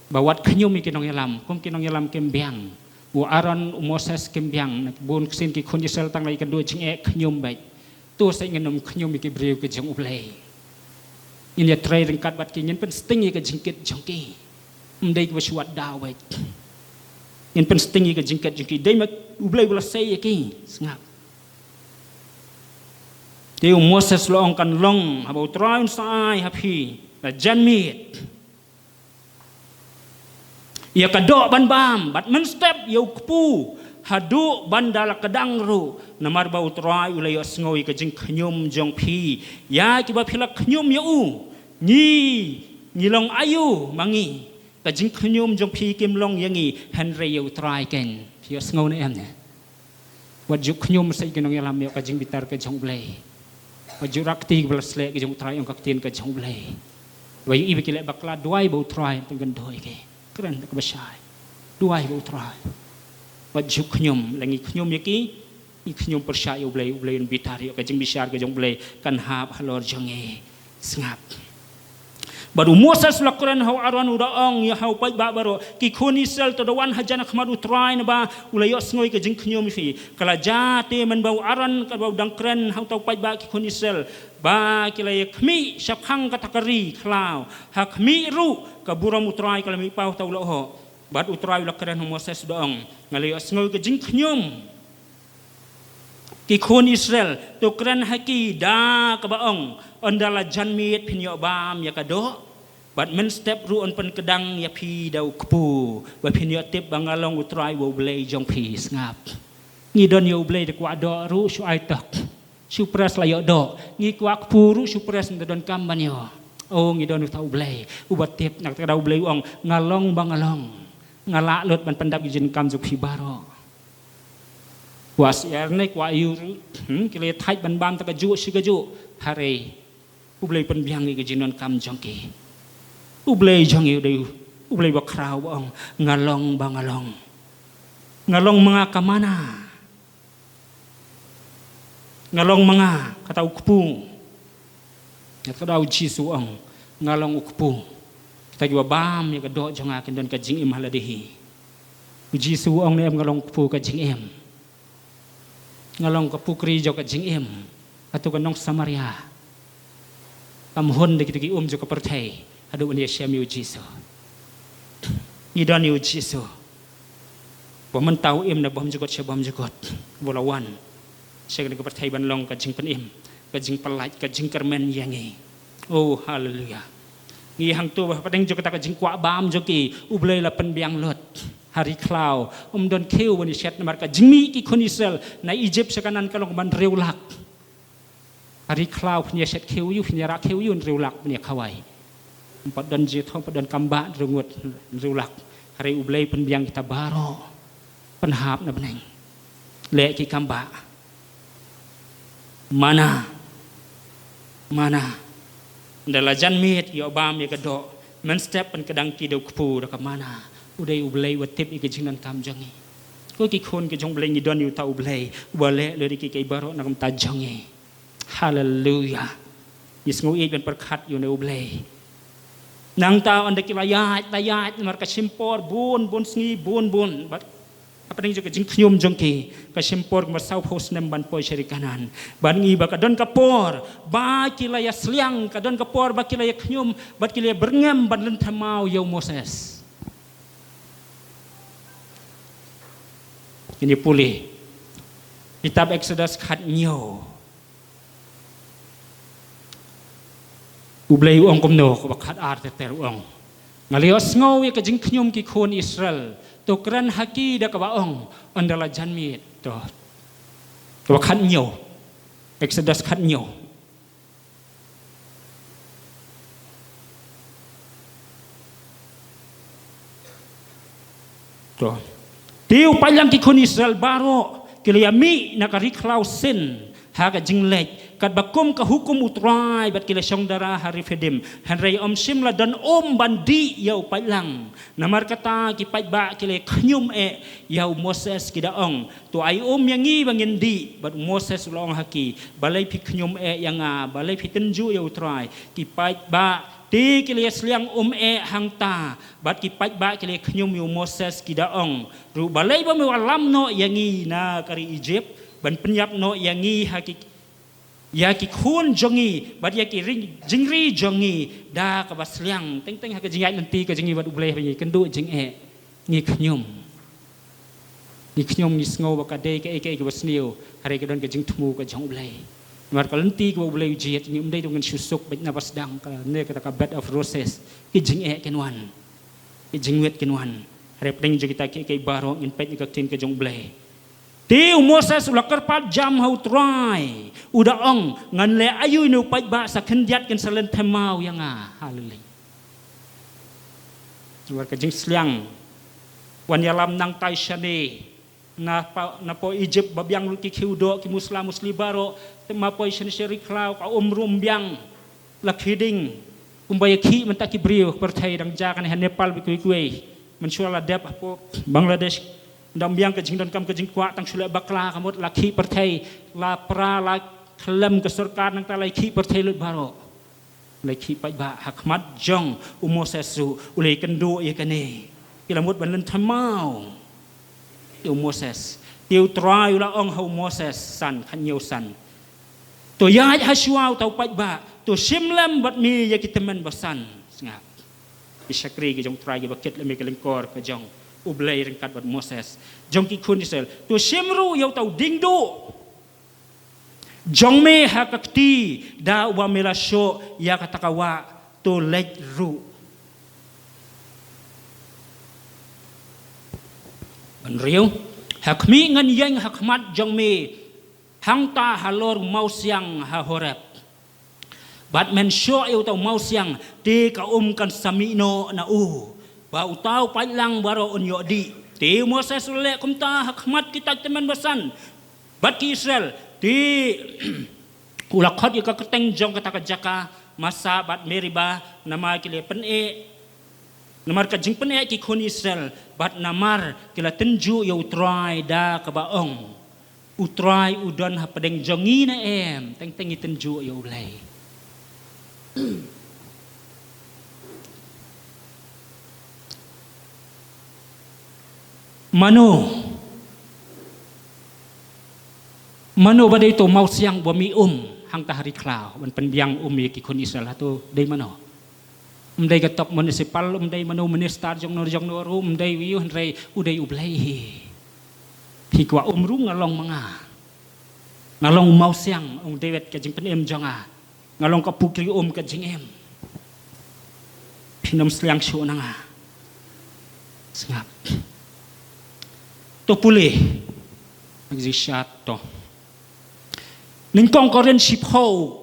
Ba wat khñium ïa ki nongïalam, kum ki nongïalam kim biang. U Aaron, u Moses kim biang, na bun ksien ki khun Israel tang la ïakynduh jingeh khñium beit. To sa ngin ym khñium ïa ki briew ki jong U Blei. Ngin ïatrei ryngkat bad ki, ngin pynsting ïa ka jingkit jong ki. Ym dei kiba shu wad daw beit. Ngin pynsting ïa ka jingkit jong ki, dei ma U Blei u la sei ïa ki. Sngap. Te u Moses u la ong, kan long haba U Trai un sa ai ha phi la janmiet ïa ka doh ban bam, bad mynstep ïa u kpu, haduh ban da la kdang ruh, namar ba U Trai u la ïohsngew ïa ka jingkhñium jong phi. Ïa kiba phi la khñium ïa u, ngi, ngi long aïu ma ngi? Ka jingkhñium jong phi kim long ïa ngi, hynrei ïa U Trai keiñ. Phi ïohsngew ne em ne? Wat ju khñium sa ïa ki nongïalam ïa ka jingbitar ka jong U Blei. Wat ju rah kti kiba la sleh ka jong U Trai, ong ka ktien ka jong U Blei. Wat ïa i ba ki leh bakla, duwai ba U Trai un pynkynduh ïa ki. Kren da kaba shai. Duwai ba U Trai. Wat ju khñium, lada ngi khñium ïa ki, ngi khñium pyrshah ïa U Blei, U Blei un bitar ïa ka jingbishar ka jong U Blei kan hap halor jong ngi. Sngap. Bad u Moses u la kren ha u Aaron, u da ong ïa u paidbah baroh, ki khun Israel to da wan hajan ha khmat U Trai, naba u la ïohsngew ïa ka jingkhñium ïa phi. Ka la jia te mynba u Aaron, katba u dang kren ha uta u paidbah, ki khun Israel, ba ki la ïa khmih shaphang kata ka ri khlaw, ha khmih ruh ka burom U Trai ka la mihpaw ha uta u lyoh. Bad U Trai u la kren ha u Moses, u da ong, nga la ïohsngew ïa ka jingkhñium ki khun Israel, to kren ha ki da kaba ong, ynda la janmiet phin ïoh bam ïa ka doh, bad mynstep ruh yn pynkdang ïa phi da u kpu, ba phin ïoh tip ba nga long U Trai uba U Blei jong phi. Sngap. Ngi don ïa U Blei, da kwah doh ruh shu ai tok. Shu press la ïoh doh. Ngi kwah kpu ruh shu press, ynda donkam ban ïoh. O, ngi don uta U Blei uba tip. Na kata ka daw U Blei u ong, nga long ba nga long. Nga lah lut ban pyndap ïa ki jingdonkam jong phi baroh. Kwah syiar ne kwah aïu ruh, hmm, ki la ïa thait ban bam ta kajuh shi kajuh. Hynrei U Blei u pynbiang ïa ki jingdonkam jong ki. U Blei jong ngi u dei U Blei bakhraw, ba ong, nga long ba nga long. Nga long ma nga ka manna. Nga long ma nga kata u kpu. Ïa kata u Jisu u ong, nga long u kpu. Kita kiba bam ïa ka doh jong nga kin don ka jingim ha lade hi. U Jisu u ong ne em, nga long u kpu ka jingim. Nga long ka pukri jong ka jingim. Katu ka nong Samaria kam hun da kita ki um jong ka pyrthei haduh ban ïashem ïa u Jisu. Ngi don ïa u Jisu. Ba mynta u im na bymjukut sha bymjukut. Ba u la wan sha kane ka pyrthei ban long ka jingpynim, ka jingpyllait, ka jingkyrmen ïa ngi. Oh, haleluya. Ngi hangto ba hapdeng jong kata ka jingkwah bam jong ki, U Blei u la pynbiang lut ha ri khlaw. Ym don khiew ban ïashet namar ka jingmih ki khun Israel na Ijipt sha Kanaan ka long ban hynriew lak. Ha ri khlaw phin ïashet khiew ïa u, phin ïarah khiew ïa u hynriew lak ban ïakhawai. Ym pat don jingthoh, ym pat don kam bah, hynriew ngut, hynriew lak. Hynrei U Blei u pynbiang kita baroh. Pynhap na bneng. Leh ki kam bah. Manna. Manna. Ynda la janmiet ïoh bam ïa ka doh, mynstep pynkdang ki da u kpu da ka manna. U dei U Blei uba tip ïa ka jingdonkam jong ngi. Ko ki khun ki jong U Blei, ngi don ïa uta U Blei uba leh lut ïa kiei kiei baroh na ka bynta jong ngi. Haleluya. Ngi sngew ïeit ban pyrkhat ïa une U Blei. Nangta ynda ki la ïaid, la ïaid namar ka shim por bun bun sngi, bun bun. Bad hapdeng jong ka jingkhñium jong ki, ka shim por kumba sawphew snem ban poi sha ri Kanaan. Bad ngi ba ka don ka por ba ki la ïasliang, ka don ka por ba ki la ïakhñium, bad ki la ïabyrngem ban lynthem maw ïa u Moses. Ngin ïa pule kitab Exodus khathynñiew. U Blei u ong kumno, kaba khatar ter ter u ong, nga la ïohsngew ïa ka jingkhñium ki khun Israel, to kren ha ki da kaba ong, ynda la janmiet. To. Kaba khathynñiew. Exodus khathynñiew. To. Te u paidlang ki khun Israel baroh ki la ïamih na ka ri khlaw Sin ha ka jingleit, katba kum ka hukum U Trai, bad ki la shong dara ha Rephidim. Hynrei ym shym la don um ban dih ïa u paidlang. Namar kata ki paidbah ki la khñium eh ïa u Moses, ki da ong, to ai um ïa ngi ba ngin dih. Bad u Moses u la ong ha ki, balei phi khñium eh ïa nga, balei phi tynjuh ïa U Trai? Ki paidbah te ki la ïasliang um eh hangta, bad ki paidbah ki la khñium ïa u Moses, ki da ong ruh, balei ba me wallam noh ïa ngi na ka ri Ijipt, ban pynïap noh ïa ngi ha ki, ïa ki khun jong ngi, bad ïa ki ri, jingri jong ngi, da kaba sliang teng teng ha ka jingïaid lynti ka jong ngi bad U Blei, haba ngi kynduh jingeh, ngi khñium. Ngi khñium ngi sngew ba ka dei kaei kaei kaba sniew, hynrei ka don ka jingthmu ka jong U Blei. Namar ka lynti kaba U Blei u jied, ngi ym dei tang ngin shu suk beit na ba sdang, ka ne kata ka bed of roses, ki jingeh kin wan, ki jingwit kin wan. Hynrei pdeng jong kita kiei kiei baroh ngin peit na ka ktien ka jong U Blei. Te u Moses u la kyrpad jam ha U Trai, u da ong, ngan leh aïu ïa une u paidbah, sa khyndiat kin sa lynthem maw ïa nga. Haleluia. Namar ka jingsliang, wan ïalam nangtai shane, na pa, na poh Egypt ba biang lut ki khiew doh, ki musla musli baroh, te ma poi shane sha ri khlaw ka um ruh ym biang. La khie ding kumba ïa khih mynta ki briew, pyrthei dang jia kane ha Nepal bad kiwei kiwei. Mynshuwa la dep hapoh Bangladesh, ym dang biang ka jingdonkam ka jingkwah, tang shu leh bakla ka mut, la khih pyrthei, la pra, la khlem ka sorkar, nangta la khih pyrthei lut baroh. La khih paidbah. Ha khmat jong u Moses ruh u la ïakynduh ïa kane. Ki la mut ban lynthem maw ïa u Moses. Te U Trai u la ong ha u Moses, san, khathynñiew san. To ïaid ha shuwa uta u paidbah, to shim lem bad me ïa ki tymmen basan. Sngap. Ki shakri ki jong U Trai kiba kit lem ïa ka lyngkor ka jong U Blei ryngkat bad Moses. Jong ki khun Israel, to shim ruh ïa uta u diengduh jong me ha ka kti, da uba me la shoh ïa kata ka wah, to leit ruh. Hynriew, ha khmih ngan ïeng ha khmat jong me hangta halor u mawsiang ha Horeb. Bad men shoh ïa uta u mawsiang, te ka um kan sa mih noh na u, ba uta u paidlang baroh un ïoh dih. Te u Moses u la leh kumta ha khmat kita ki tymmen basan bad ki Israel. Te u la khot ïa ka kyrteng jong kata ka jaka Massah bad Meribah, namar ki la pyneh, namar ka jingpyneh ki khun Israel, bad namar ki la tynjuh ïa U Trai da kaba ong, U Trai u don hapdeng jong ngi ne em? Teng teng ngi tynjuh ïa U Blei. Mano, mano ba dei uta u mawsiang ba mih um hangta ha ri khlaw ban pynbiang um ïa ki khun Israel? Hato dei mano? Ym dei ka top municipal, ym dei mano minister jong no jong no ruh, ym dei uei uei, hynrei u dei U Blei hi. Phi kwah um ruh nga long ma nga. Nga long u mawsiang, ong David, ka jingpynim jong nga. Nga long ka pukri um ka jingim. Phin ym sliang shuh na nga. Sngap. To pule. Ngi shat to. Nyngkong Korinth shiphew.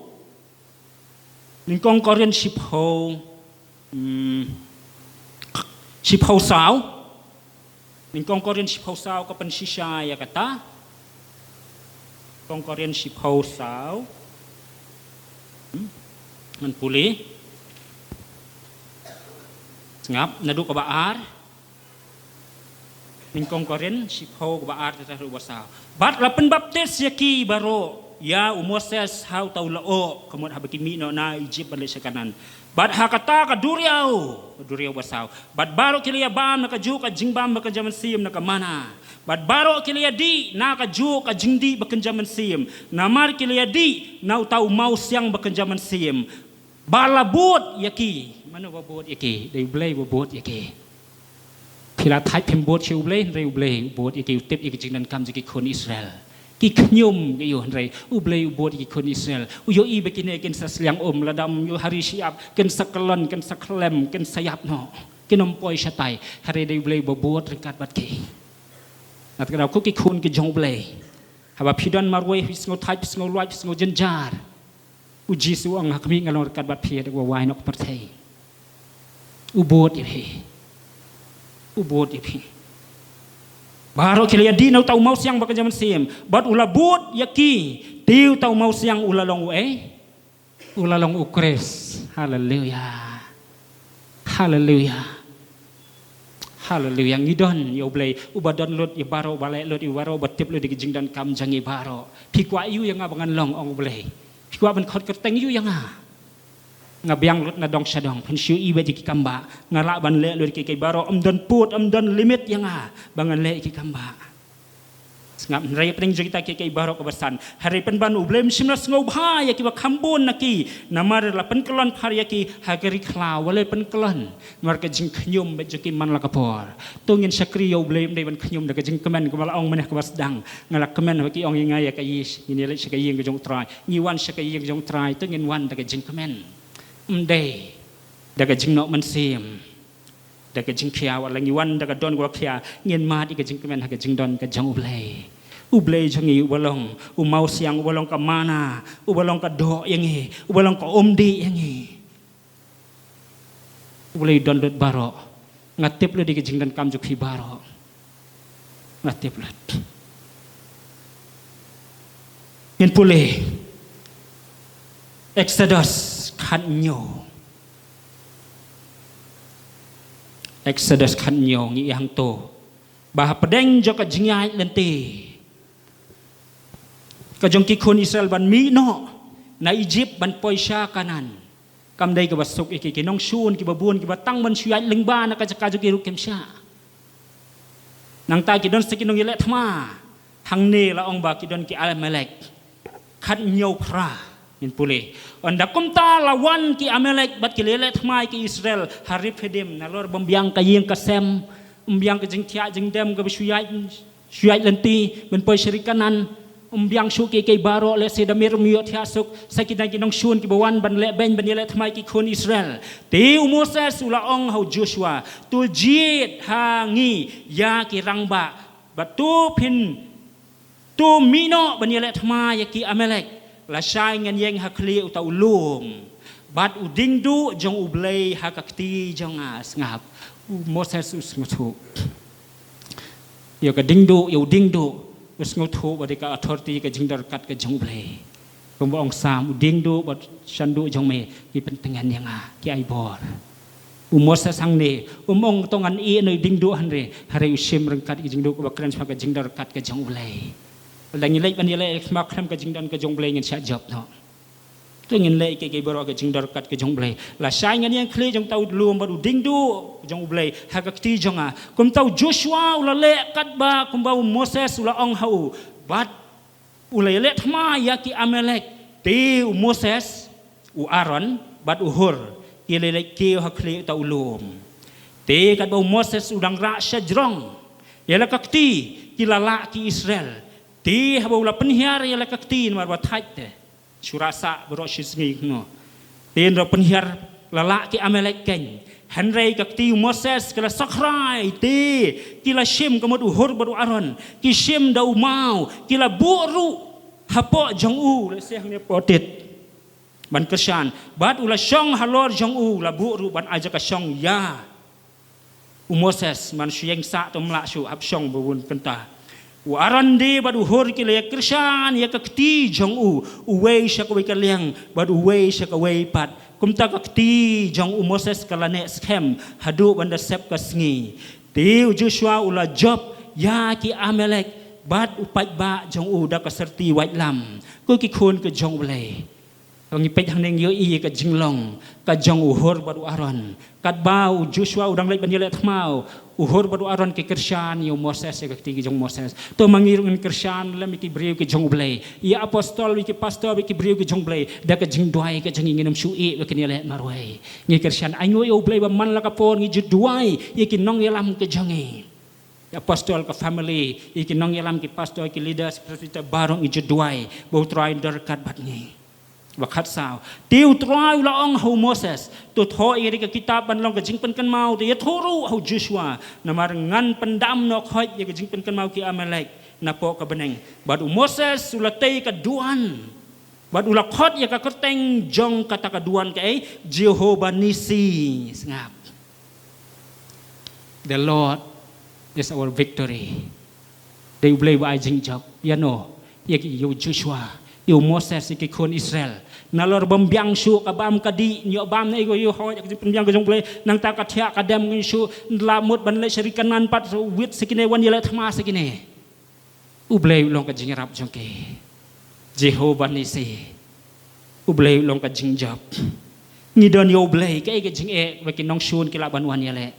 Nyngkong Korinth shiphew. Hmm. Shiphew saw. Nyngkong Korinth shiphew saw ka pynshisha ïa kata. Nyngkong Korinth shiphew saw. Hmm. Ngan pule. Sngap, naduh kaba ar. Nyngkong Korinth shiphew kaba ar te tang ruh ba saw. Bad la pynbaptis ïa ki baroh ïa u Moses ha uta u lyoh, ka mut haba ki mih noh na Egypt ban leit sha Kanaan. Bad ha kata ka duriaw, ka duriaw ba saw. Bad baroh ki la ïabam na kajuh ka jingbam ba kynja mynsiem na ka manna. Bad baroh ki la ïadih na kajuh ka jingdih ba kynja mynsiem, namar ki la ïadih na uta u mawsiang ba kynja mynsiem ba la bud ïa ki. Mano ba bud ïa ki? Dei U Blei ba bud ïa ki. Phi la thait phim bud sha U Blei, hynrei U Blei u bud ïa ki, u tip ïa ki jingdonkam jong ki khun Israel. Ki khñium ki ïoh, hynrei U Blei u bud ïa ki khun Israel. U ïohi ba kine kin sa sliang um, lada ym ïoh ha ri shyiap, kin sa kyllon, kin sa khlem, kin sa ïap noh. Kin ym poi shatai, hynrei dei U Blei ba bud ryngkat bad ki. Nga tip ba ko ki khun ki jong U Blei, haba phi don marwei, phi sngew thait, phi sngew lwait, phi sngew jynjar, U Jisu u ong, ha khmih nga long ryngkat bad phi haduh ba wai noh ka pyrthei. U bud ïa phi. U bud ïa phi. Baroh ki la ïadih na uta u mawsiang ba kynja mynsiem. Bad u la bud ïa ki. Te uta u mawsiang u la long uei? U la long U Khrist. Haleluia. Haleluia. Haleluia. Ngi don ïa U Blei uba don lut ïa baroh, uba leh lut ïa baroh, uba tip lut ïa ki jingdonkam jong ngi baroh. Phi kwah aïu ïa nga ba ngan long, ong U Blei? Phi kwah ban khot kyrteng aïu ïa nga? Nga biang lut na dong sha dong, phin shu ïohi beit ïa ki kambah. Nga lah ban leh lut ïa kiei kiei baroh, ym don pud, ym don limit ïa nga ba ngan leh ïa ki kambah. Sngap, hynrei hapdeng jong kita kiei kiei baroh kaba san, hynrei pynban U Blei um shym la sngewbha ïa kiba kham bun na ki, namar la pynkyllon phar ïa ki ha ka ri khlaw, wat la pynkyllon. Namar ka jingkhñium bad jong ki man la ka por. To ngin shakri ïa U Blei, ym dei ban khñium da ka jingkmen kaba la ong mynne kaba sdang. Nga la kmen ba ki ong ïa nga ïa ka ïing, ngin ïa leit sha ka ïing ka jong U Trai. Ngi wan sha ka ïing ka jong U Trai, to ngin wan da ka jingkmen. Ym dei da ka jingnoh mynsiem. Da ka jingkhia, wat la ngi wan da ka don kaba khia, ngin mad ïa ka jingkmen ha ka jingdon ka jong U Blei. U Blei jong ngi uba long u mawsiang, uba long ka mana, uba long ka doh ïa ngi, uba long ka umdih ïa ngi. U Blei u don lut baroh. Nga tip lut ïa ka jingdonkam jong phi baroh. Nga tip lut. Ngin pule Exodus khathynñiew. Exodus khathynñiew, ngi ïa hangto ba hapdeng jong ka jingïaid lynti ka jong ki khun Israel ban mih noh na Ijipt ban poi sha Kanaan. Kam dei kaba suk ïa ki, ki nongshun kiba bun kiba tang ban shu ïaid lyngba na ka jaka jong ki ruh kim shah. Nangta ki don sa ki nongïaleh thma. Hangne la ong ba ki don ki Amalek. Khathynñiew phra. Ngin pule. Ynda kumta la wan ki Amalek bad ki la ïaleh thma ïa ki Israel ha Rephidim, nalor bym biang ka ïing ka sem, ym biang ka jingthiah jingdem kaba shu ïaid, shu ïaid lynti ban poi sha ri Kanaan. Ym biang shuh kiei kiei baroh, lehse da miet ruh ym ïohthiah suk. Sa ki dang ki nongshun kiba wan ban leh beiñ ban ïaleh thma ïa ki khun Israel. Te u Moses u la ong ha u Joshua, to jied ha ngi ïa ki rangbah, bad to phin, to mih noh ban ïaleh thma ïa ki Amalek. Lashai ngan ïeng ha khlieh uta u lum bad u diengduh jong U Blei ha ka kti jong nga. Sngap, u Moses u sngewthuh ïa ka diengduh, ïa u diengduh. U sngewthuh ba dei ka authority, ka jingdon ryngkat ka jong U Blei. Kumba ong Salm, u diengduh bad shanduh jong me ki pyntngen ïa nga, ki ai bor. U Moses hangne um ong to ngan ïeh noh ïa u diengduh hangne, hynrei u shim ryngkat ïa ka jingduh kaba kren shaphang ka jingdon ryngkat ka jong U Blei. Lada ngi leit ban ïaleh thma khlem ka jingdon ka jong U Blei ngin shah jop noh. To ngin leh kiei kiei baroh ha ka jingdon ryngkat ka jong U Blei. Lashai ngan ïeng ha khlieh jong uta u lum bad u diengduh jong U Blei ha ka kti jong nga. Kumta u Joshua u la leh katba kumba u Moses u la ong ha u. Bad u la ïaleh thma ïa ki Amalek. Te u Moses, u Aaron bad u Hur ki la leit kiew ha khlieh uta u lum. Te katba u Moses u dang rah shajrong ïa la ka kti, ki la lah ki Israel. Te haba u la pynhiar ïa la ka kti namar ba thait te, shu rah sah baroh shi sngi kumno. Te hynrei pynhiar, la lah ki Amalek keiñ. Hynrei ka kti u Moses ka la sakhrai, te ki la shim, ka mut u Hur bad u Aaron ki shim da u maw, ki la buh ruh hapoh jong u, lehse hangne hapoh tit ban kyrshan. Bad u la shong halor jong u, la buh ruh ban ai jaka shong ïa u Moses. Man shu ïeng sah te ym lah shuh, hap shong ba bun kynta. U Aaron de bad u Hur ki la ïa kyrshan ïa ka kti jong u, uwei sha kawei ka liang bad uwei sha kawei pat. Kumta ka kti jong u Moses ka la neh skhem haduh ban da sep ka sngi. Te u Joshua u la jop ïa ki Amalek bad u paidbah jong u da ka syrti waitlam. Ko ki khun ka jong U Blei, ngi peit hangne ngi ïohi ïa ka jinglong ka jong u Hur bad u Aaron. Katba u Joshua u dang leit ban ïaleh thma, u Hur bad u Aaron ki kyrshan ïa u Moses, ïa ka kti ka jong u Moses. To ma ngi ruh ngin kyrshan lem ïa ki briew ki jong U Blei, ïa apostol, ïa ki pastor, ïa ki briew ki jong U Blei, da ka jingduwai ka jong ngi, ngin ym shu ïeh ba kin ïaleh marwei. Ngi kyrshan, ai nguh ïa U Blei ba man la ka por ngi ju duwai ïa ki nongïalam ka jong ngi. Ïa apostol ka family, ïa ki nongïalam, ki pastor, ki leaders, presbyter, baroh ngi ju duwai ba U Trai un don ryngkat bad ngi. Ba khatsaw, te U Trai u la ong ha u Moses, to thoh ïa ka kitab ban long ka jingpynkynmaw, te ïathuh ruh ha u Joshua, namar ngan pyndam noh khoit ïa ka jingpynkynmaw ki Amalek napoh ka bneng. Bad u Moses u la tei ka duwan bad u la khot ïa ka kyrteng jong kata ka duwan kaei? Jehovah Nissi. Sngap. The Lord is our victory. Dei U Blei ba ai jingjop. Ïa no? Ïa ki, ïa u Joshua, ïa u Moses, ïa ki khun Israel. Nalor bym biang shuh, ka bam ka dih, ñiuh bam ne ïa u, ïa u hoi, ïa ka jingpynbiang ka jong U Blei. Nangta ka thiah ka dem, ngin shu la mut ban leit sha ri Kanaan pat, wit sa kine, wan ïaleh thma sa kine. U Blei u long ka jingïarap jong ki. Jehovah Nissi. U Blei u long ka jingjop. Ngi don ïa U Blei, kaei ka jingeh ba ki nongshun ki lah ban wan ïaleh?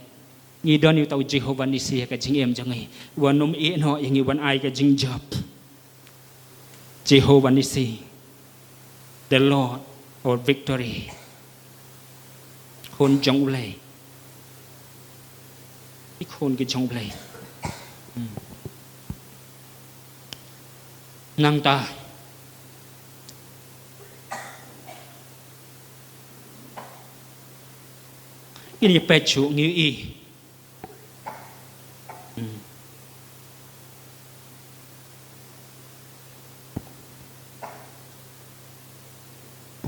Ngi don ïa uta u Jehovah Nissi ha ka jingim jong ngi. Uba nym ïehnoh ïa ngi, uban ai ka jingjop. Jehovah Nissi, the Lord our victory. Khun jong U Blei. Ki khun ki jong U Blei. Hmm. Nangta. Ini peit shuh ngi ïohi. Hmm.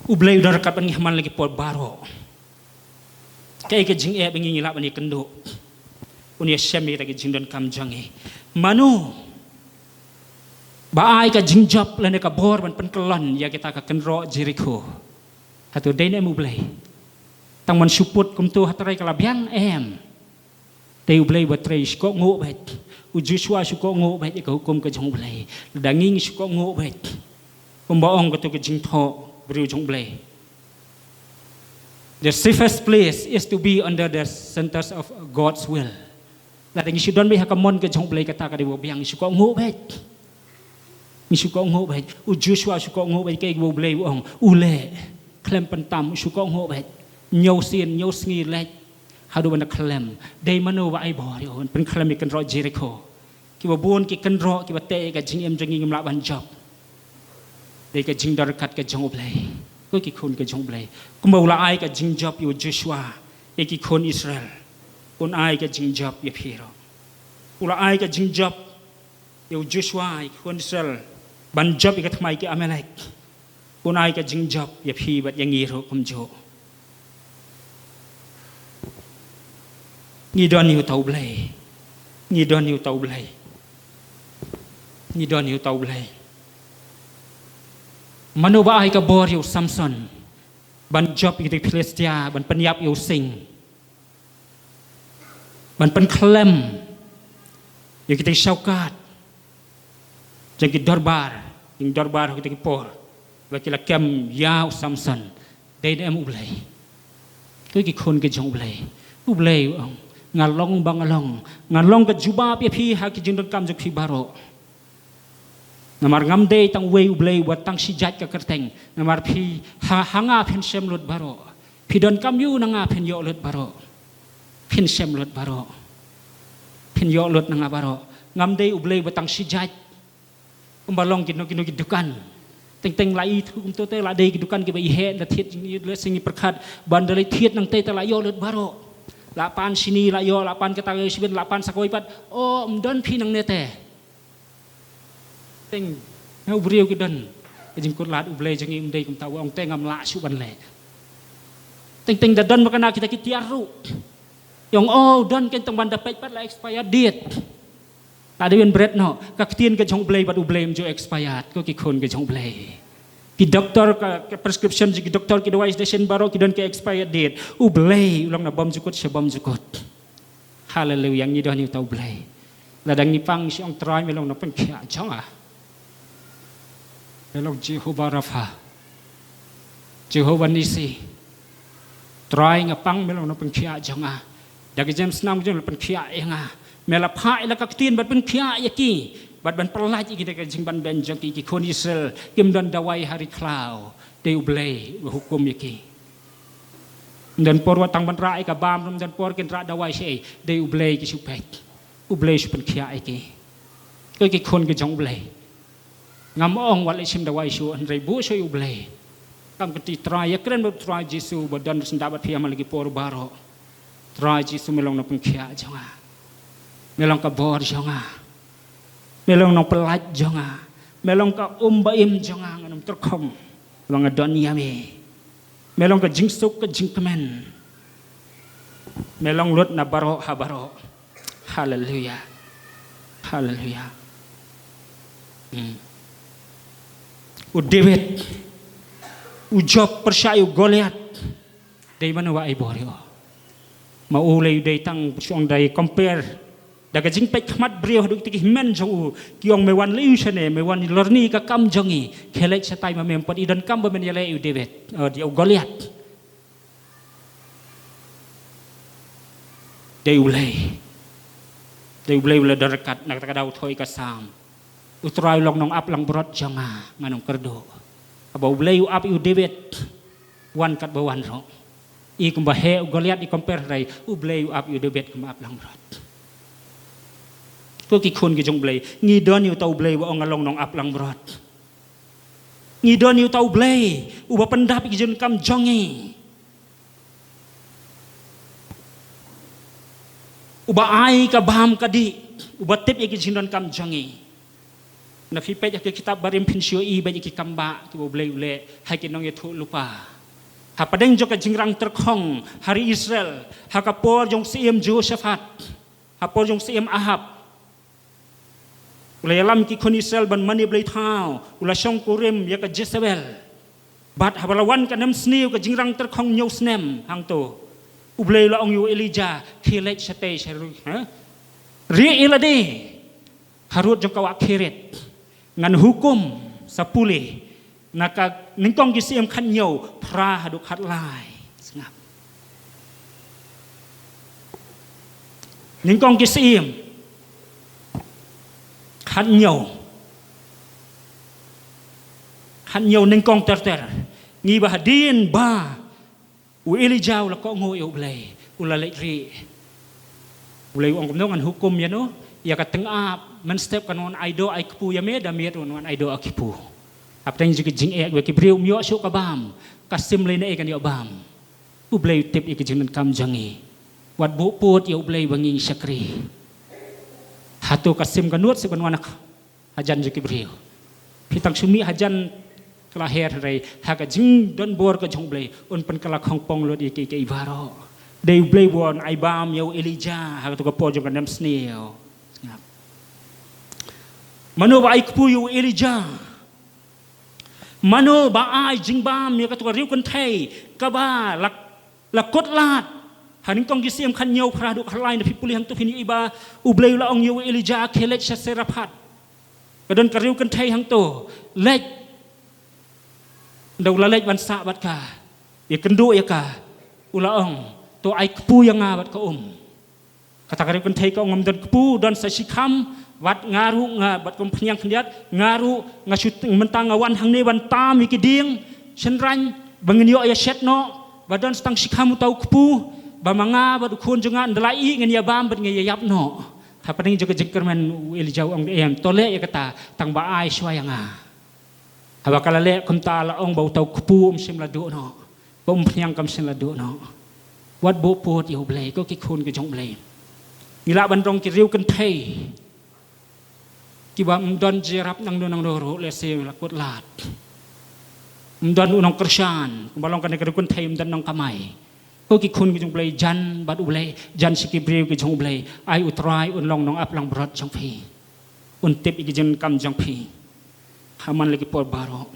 U Blei u don ryngkat bad ngi ha man la ki por baroh. Kaei ka jingeh ba ngi ngi lah ban ïakynduh? Un ïashem ïa kita ki jingdonkam jong ngi. Mano ba ai ka jingjop lane ka bor ban pynkyllon ïa kita ka kynroh Jerikho? Hato dei ne em U Blei? Tang ban shu put kumto ha trai ka la biang, em? Dei U Blei ba trei, shu kohnguh beit. U Joshua shu kohnguh beit ïa ka hukum ka jong U Blei. Lada ngi ngi shu kohnguh beit, kumba ong kato ka jingthoh briew jong U Blei, the safest place is to be under the centers of God's will. Lada ngi shu don beit ha ka mon ka jong U Blei, kata ka dei ba biang. Ngi shu kohnguh beit. Ngi shu kohnguh beit. U Joshua shu kohnguh beit, kaei kaba U Blei u ong, u leh. Khlem pyntam, shu kohnguh beit. Hynñiew sien, hynñiew sngi leit. Haduh ban da khlem. Dei mano ba ai bor ïa u ban pynkhlem ïa ki kynroh Jerikho? Kiba bun ki kynroh kiba teh ïa ka jingim jong ngi, ngim lah ban jop. Dei ka jingdon ryngkat ka jong U Blei. Ko ki khun ka jong U Blei. Kumba u la ai ka jingjop ïa u Joshua, ïa ki khun Israel, un ai ka jingjop ïa phi ruh. U la ai ka jingjop ïa u Joshua, ïa ki khun Israel, ban jop ïa ka thymmai ki Amalek. Un ai ka jingjop ïa phi bad ïa ngi ruh kumjuh. Ngi don ïa uta U Blei. Ngi don ïa uta U Blei. Ngi don ïa uta U Blei. Mano ba ai ka bor ïa u Samson ban jop ïa ki Philistia, ban pynïap ïa u sing, ban pynkhlem ïa kita ki shaukat jong ki dorbar, jong ki dorbar ha kita ki por, ba ki la kem ïa u Samson? Dei ne em U Blei? Ko ki khun ki jong U Blei. U Blei u ong, nga long ba nga long, nga long ka jubab ïa phi ha ki jingdonkam jong phi baroh. Namar ngam dei tang uwei U Blei uba tang shi jait ka kyrteng. Namar phi ha, ha nga phin shem lut baroh. Phi donkam ïa u na nga phin ïoh lut baroh. Phin shem lut baroh. Phin ïoh lut na nga baroh. Ngam dei U Blei uba tang shi jait. Kumba long kino kino ki dukan. Teng teng la i thuk kumto te la dei ki dukan kiba i heh, la thied, la sing i pyrkhat ban da la thied nangtei te la ïoh lut baroh. La pan shini la ïoh, la pan kata ka shibit, la pan sa kawei pat. O, ym don phi nangne te. Teng, nga u briew ki don ka jingkut lad, U Blei jong ngi um dei kumta, u ong te ngam lah shuh ban leh. Teng teng da don ba kane kita ki tiar ruh. Ong, o, don, kein tang ban da peit pat la expire date. La dei ban bret noh, ka ktien ka jong U Blei bad U Blei um ju expired, ko ki khun ka jong U Blei. Ki doktor ka, ka prescription jong ki doktor, ki dawai station baroh ki don ka expire date. U Blei u long na bymjukut sha bymjukut. Haleluya, ngi don ïa uta U Blei. Lada ngi pang shu ong Trai me long nongpynkhiah jong nga. Me long Jehovah Rapha. Jehovah Nissi. Trai nga pang me long nongpynkhiah jong nga. Da ka jingïaseng jong me la pynkhiah ïa nga. Me la phah ïa la ka ktien ban pynkhiah ïa ki. Bad ban pyllait ïa ki da ka jingbanbeiñ jong ki, ki khun Israel. Kim don dawai ha ri khlaw. Dei U Blei u hukum ïa ki. Ym don por wat tang ban rah ïa ka bam, ym don por kin rah dawai shaei, dei U Blei ki shu peit. U Blei shu pynkhiah ïa ki. Ko ki khun ki jong U Blei. Ngam ong wat leit shim dawai shuh, hynrei buh shuh ïa U Blei. Kam kti Trai, ïakren bad Trai Jisu ba don syndah bad phi ha man la ki por baroh. Trai Jisu me long nongpynkhiah jong nga. Me long ka bor jong nga. Me long nongpyllait jong nga. Me long ka um ba im jong nga, ngan ym tyrkhong. Ba nga don ïa me. Me long ka jingsuk ka jingkmen. Me long lut na baroh ha baroh. Haleluya. Haleluya. Hmm. U David u jop pyrshah ïa u Goliath. Dei mano ba ai bor ïa u? Ma u lei u dei tang pyrshah, dei compare da ka jingpeit khmat briew haduh kita ki hynmen jong u, ki ong me wan lei u shane, me wan lorni ka kam jong ngi, khlem shatai ma me, ym pat i donkam ba men ïaleh ïa u David, eh, ïa u Goliath. Dei U Blei. Dei U Blei u la don ryngkat, na kata ka daw thoh ïa ka Salm. U Trai u long nongap langbrot jong nga, ngan ym kyrduh. Haba U Blei u ap ïa u David, wan katba wan ruh. I kumba heh u Goliath i compare hynrei, U Blei u ap ïa u David kum ap langbrot. Ko ki khun ki jong U Blei, ngi don ïa uta U Blei uba ong nga long nongap langbrot. Ngi don ïa uta U Blei uba pyndap ïa ki jingdonkam jong ngi. Uba ai ka bam ka dih, uba tip ïa ki jingdonkam jong ngi. Na phi peit ha ki kitab barim phin shu ïohi bad ïa ki kambah kiba U Blei u leh ha ki nongïathuh lypa. Hapdeng jong ka jingrang tyrkhong ha ri Israel, ha ka por jong u syiem Jehoshaphat, ha por jong u syiem Ahab. U la ïalam ki khun Israel ban mane blei thaw, u la shongkurim ïa ka Jezebel. Bad haba la wan ka nemsniew, ka jingrang tyrkhong hynñiew snem hangto, U Blei u la ong ïa u Elijah, khie leit shatei sha ri, ha? Rieh ïa lade harud jong ka wah Kerith. Ngan hukum sa pule na ka nyngkong ki syiem khathynñiew phra haduh khatlai. Sngap. Nyngkong ki syiem khathynñiew. Khathynñiew nyngkong ter ter. Ngi ba hadien ba u Elijah u la kohnguh ïa U Blei, u la leit rieh. U Blei u ong kumno, ngan hukum ïano, ïa ka tyngab mynstep kan wan ai doh ai kpu ïa me, da miet wan ai doh ai kpu. Hapdeng jong ki jingeh ba ki briew ym ïoh shuh ka bam, ka sim lei na ei kan ïoh bam. U Blei u tip ïa ki jingdonkam jong ngi. Wat buh pud ïa U Blei ba ngi shakri. Hato ka sim ka nud shuh ban wan hajan jong ki briew. Phi tang shu mih hajan ka la her hynrei ha ka jingdon bor ka jong U Blei un pynkylla khongpong lut ïa ki, ïa ki baroh. Dei U Blei ba un ai bam ïa u Elijah ha kato ka por jong ka nemsniew. Sngap. Mano ba ai kpu ïa u Elijah? Mano ba ai jingbam ïa kato ka riewkynthei kaba la, la kut lad? Ha nyngkong ki syiem khathynñiew phra haduh khatlai, na phi pule hangto phin ïohi ba U Blei u la ong ïa u Elijah, khie leit sha Sarephath. Ka don ka riewkynthei hangto, leit. Ynda u la leit ban sah bad ka, ïakynduh ïa ka, u la ong, to ai kpu ïa nga bad ka um. Kata ka riewkynthei ka ong, ngam don kpu, don sa shikham, wat nga ruh nga, bad ka umphniang khyndiat, nga ruh nga shu t-, mynta nga wan hangne ban tam ïa ki dieng shynrang ba ngin ïoh ïashet noh, ba don sa tang shikham uta u kpu, ba ma nga bad u khun jong nga ynda la ih ngin ïabam bad ngin ïaïap noh. Hapdeng jong ka jingkyrmen u Elijah u ong, em, to leh ïa kata, tang ba ai shuwa ïa nga. Haba ka la leh kumta, la ong ba uta u kpu um shym la duh noh, ba umphniang kam shym la duh noh. Wat buh pud ïa U Blei, ko ki khun ki jong U Blei. Ngi lah ban rong ki riewkynthei kiba ym don jingïarap nangno nangno ruh, lehse la kut lad. Ym don u nongkyrshan, kumba long kane ka riewkynthei ym don nongkamai. Ko ki khun ki jong U Blei, jan bad U Blei, jan sha ki briew ki jong U Blei, ai U Trai un long nongap langbrot jong phi. Un tip ïa ki jingdonkam jong phi ha man la ki por baroh.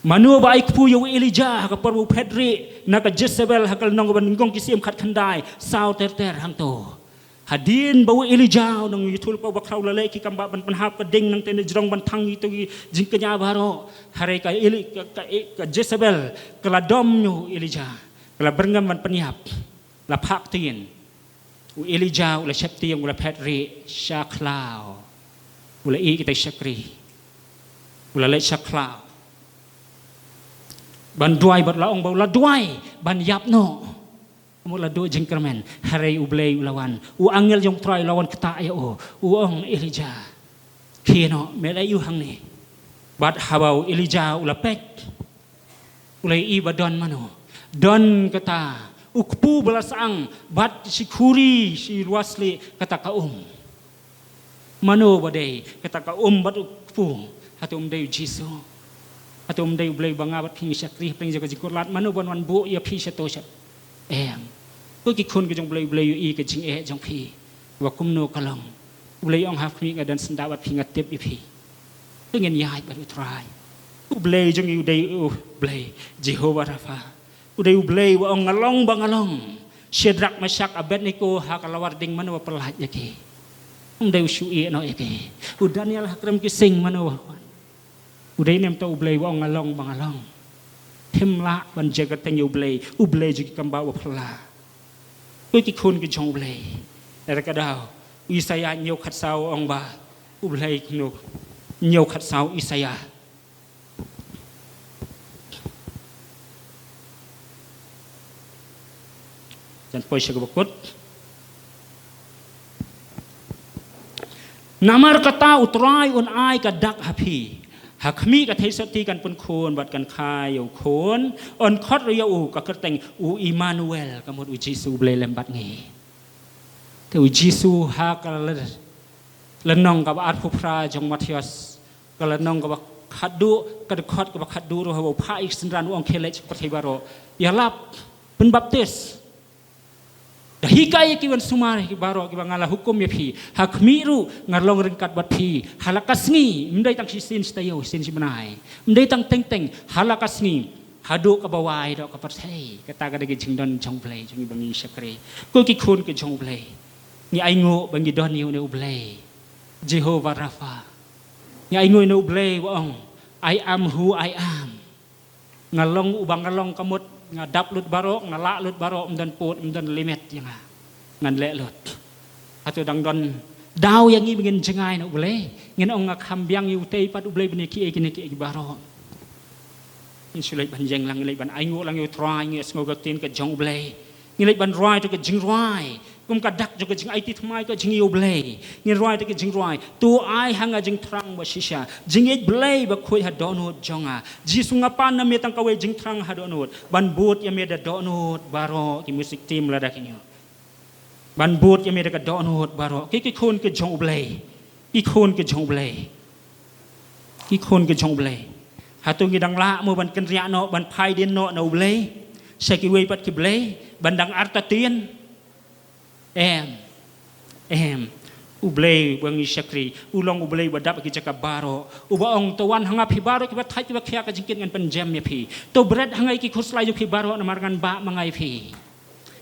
Mano ba ai kpu ïa u Elijah ha ka por ba u phet rieh na ka Jezebel ha ka lynnong kaba nyngkong ki syiem khatkhyndai, saw ter ter hangto. Hadien ba u Elijah u nongïathuhlypa uba khraw u la leh ki kambah ban pynhap ka ding, nangta na jrong ban thang ïa kito ki jingkñia baroh. Hynrei ka Eli-, ka, ka, ka Jezebel ka la dom ïa u Elijah, ka la byrngem ban pynïap. La phah ktien. U Elijah u la sheptieng, u la phet rieh sha khlaw. U la ïeh kita ki shakri. U la leit sha khlaw ban duwai, bad la ong ba u la duwai ban ïap noh. Mo la duh jingkyrmen, hynrei U Blei u la wan. U angel jong U Trai u la wan ktah ïa u. U ong, Elijah, khie noh, me la ïoh hangne. Bad haba u Elijah u la peit, u la ïohi ba don mano? Don kata u kpu ba la syang bad shi khuri shi ruwa slieh, kata ka um. Mano ba dei kata ka um bad u kpu? Hato um dei U Jisu? Hato um dei U Blei ba nga bad phi ngi shakri hapdeng jong ka jingkut lad? Mano ban wan buh ïa phi shato sha? Em. Ko ki khun ki jong U Blei, U Blei u ïohi ka jingeh jong phi. Ba kumno ka long. U Blei u ong, ha khmih nga don syndah bad phi, nga tip ïa phi. Te ngin ïaid bad U Trai. U Blei jong ngi u dei U Blei Jehovah Rapha. U dei U Blei uba ong, nga long ba nga long. Shadrak, Meshak, Abednego ha ka lawar ding, mano ba pyllait ïa ki? Um dei u shu ïeh noh ïa ki. U Daniel ha krem ki sing, mano ba wan? U dei ne em uta U Blei uba ong, nga long ba nga long? Phim lah ban jia kyrteng ïa U Blei, U Blei jong ki kambah uba phylla. Ko ki khun ki jong U Blei. Lada ka daw u Isaïah hynñiew khatsaw u ong ba U Blei kumno? Hynñiew khatsaw Isaïah. Jan poi sha kaba kut. Namar kata U Trai un ai ka dak ha phi. Ha khmih ka theisotti kan pynkhun bad kan kha ïa u khun. Yn khot ruh ïa u ka kyrteng u Immanuel, ka mut U Jisu U Blei lem bad ngi. Te U Jisu ha ka lynnong kaba arphew phra jong Mathaios, ka lynnong kaba khatduh, ka dkhot kaba khatduh ruh, haba u phah ïa ki synran u ong, khie leit sha ki pyrthei baroh, ïalap, pynbaptis. Da hikai ïa ki ban sumar ïa ki baroh kiba nga la hukum ïa phi. Ha khmih ruh nga long ryngkat bad phi ha la ka sngi, ym dei tang shisien shi taïew, shisien shi bnai, ym dei tang teng teng, ha la ka sngi, haduh kaba wai doh ka pyrthei. Kata ka dei ka jingdon jong U Blei jong ngi ba ngi shakri. Ko ki khun ki jong U Blei, ngi ainguh ba ngi don ïa une U Blei Jehovah Rapha. Ngi ainguh ïa une U Blei ba ong, "I am who I am." Nga long uba nga long, ka mut nga dap lut baroh, nga lah lut baroh, ym don pud, ym don limit ïa nga. Ngan leh lut. Hato dang don daw ïa ngi ba ngin jngai na U Blei? Ngin ong nga kham biang ïa utei pat U Blei ban ïa kiei kine kiei baroh. Ngin shu leit ban ïeng lang, ngin leit ban ainguh lang ïa U Trai, ngin ïohsngew ka ktien ka jong U Blei. Ngin leit ban rwai ïa ka jingrwai kum ka dak jong ka jingaiti thymmai ka jong ngi ïa U Blei. Ngin rwai ïa ka jingrwai. To ai ha nga jingthrang ba shisha, jingïeit Blei ba khuid ha dohnud jong nga. Jisu, nga pan na me tang kawei jingthrang ha dohnud, ban bud ïa me da dohnud baroh. Ki music team lada kin ïoh, ban bud ïa me da ka dohnud baroh. Ki, ki khun ki jong U Blei, ki khun ki jong U Blei, ki khun ki jong U Blei. Hato ngi dang lah mo ban kynriah noh, ban phai dien noh na U Blei sha kiwei pat ki blei, ban dang artatien? Em, em. U Blei ba ngi shakri u long U Blei ba dap ha ki jaka baroh, uba ong, "To wan ha nga phi baroh kiba thait kiba khia, ka jingkit ngan pynjem ïa phi. To bret ha nga ïa ki khuslai jong phi baroh, namar ngan bah ma nga ïa phi."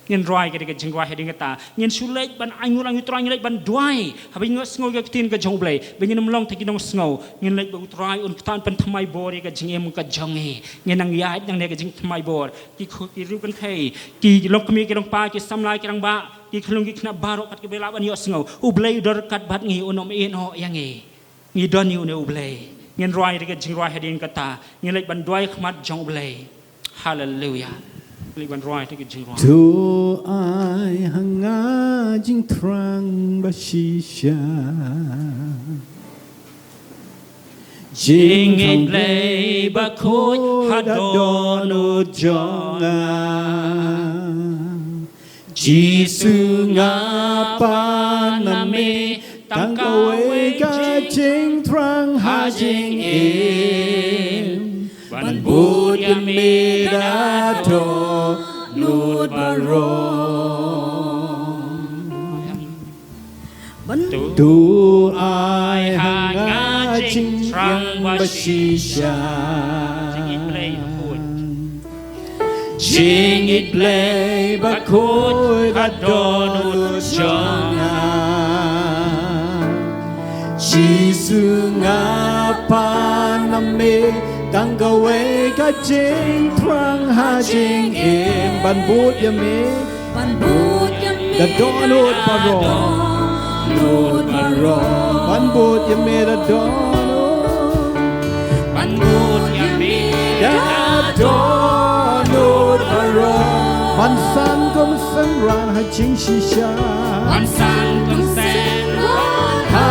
Ngin rwai ka dei ka jingrwai hadien kata. Ngin shu leit ban ainguh lang ïa U Trai, ngin leit ban duwai. Haba ngi ïohsngew ïa ka ktien ka jong U Blei, ba ngin ym long tang ki nongsngew. Ngin leit ba U Trai un ktah, un pynthymmai bor ïa ka jingim ka jong ngi. Ngin nang ïaid nangne ka jingthymmai bor. Ki khu-, ki riewkynthei, ki longkmie ki longpa, ki samla ki rangbah, ki khyllung ki khynnah baroh pat kiba lah ban ïohsngew. U Blei u don ryngkat bad ngi, un ym ïehnoh ïa ngi. Ngi don ïa une U Blei. Ngin rwai ïa ka jingrwai hadien kata. Ngin leit ban duwai ha khmat jong U Blei. Haleluia. Ngin leit ban rwai ïa ka jingrwai. To ai ha nga jingthrang ba shisha, jingïeit Blei ba khuid ha dohnud jong nga. Jisu, nga pan na me tang kawei ka jingthrang ha jingim, ban bud ïa me da dohnud baroh. To ai ha nga jingthrang ba shisha, jingïeit Blei ba khuid, jingïeit Blei ba khuid ha dohnud jong nga. Jisu, nga pan na me tang kawei ka jingthrang ha jingim, ban bud ïa me, ban bud ïa me da dohnud baroh, dohnud baroh. Ban bud ïa me da dohnud, ban bud ïa me da dohnud baroh. Ban san kum synran ha jingshisha, ban san kum synran ha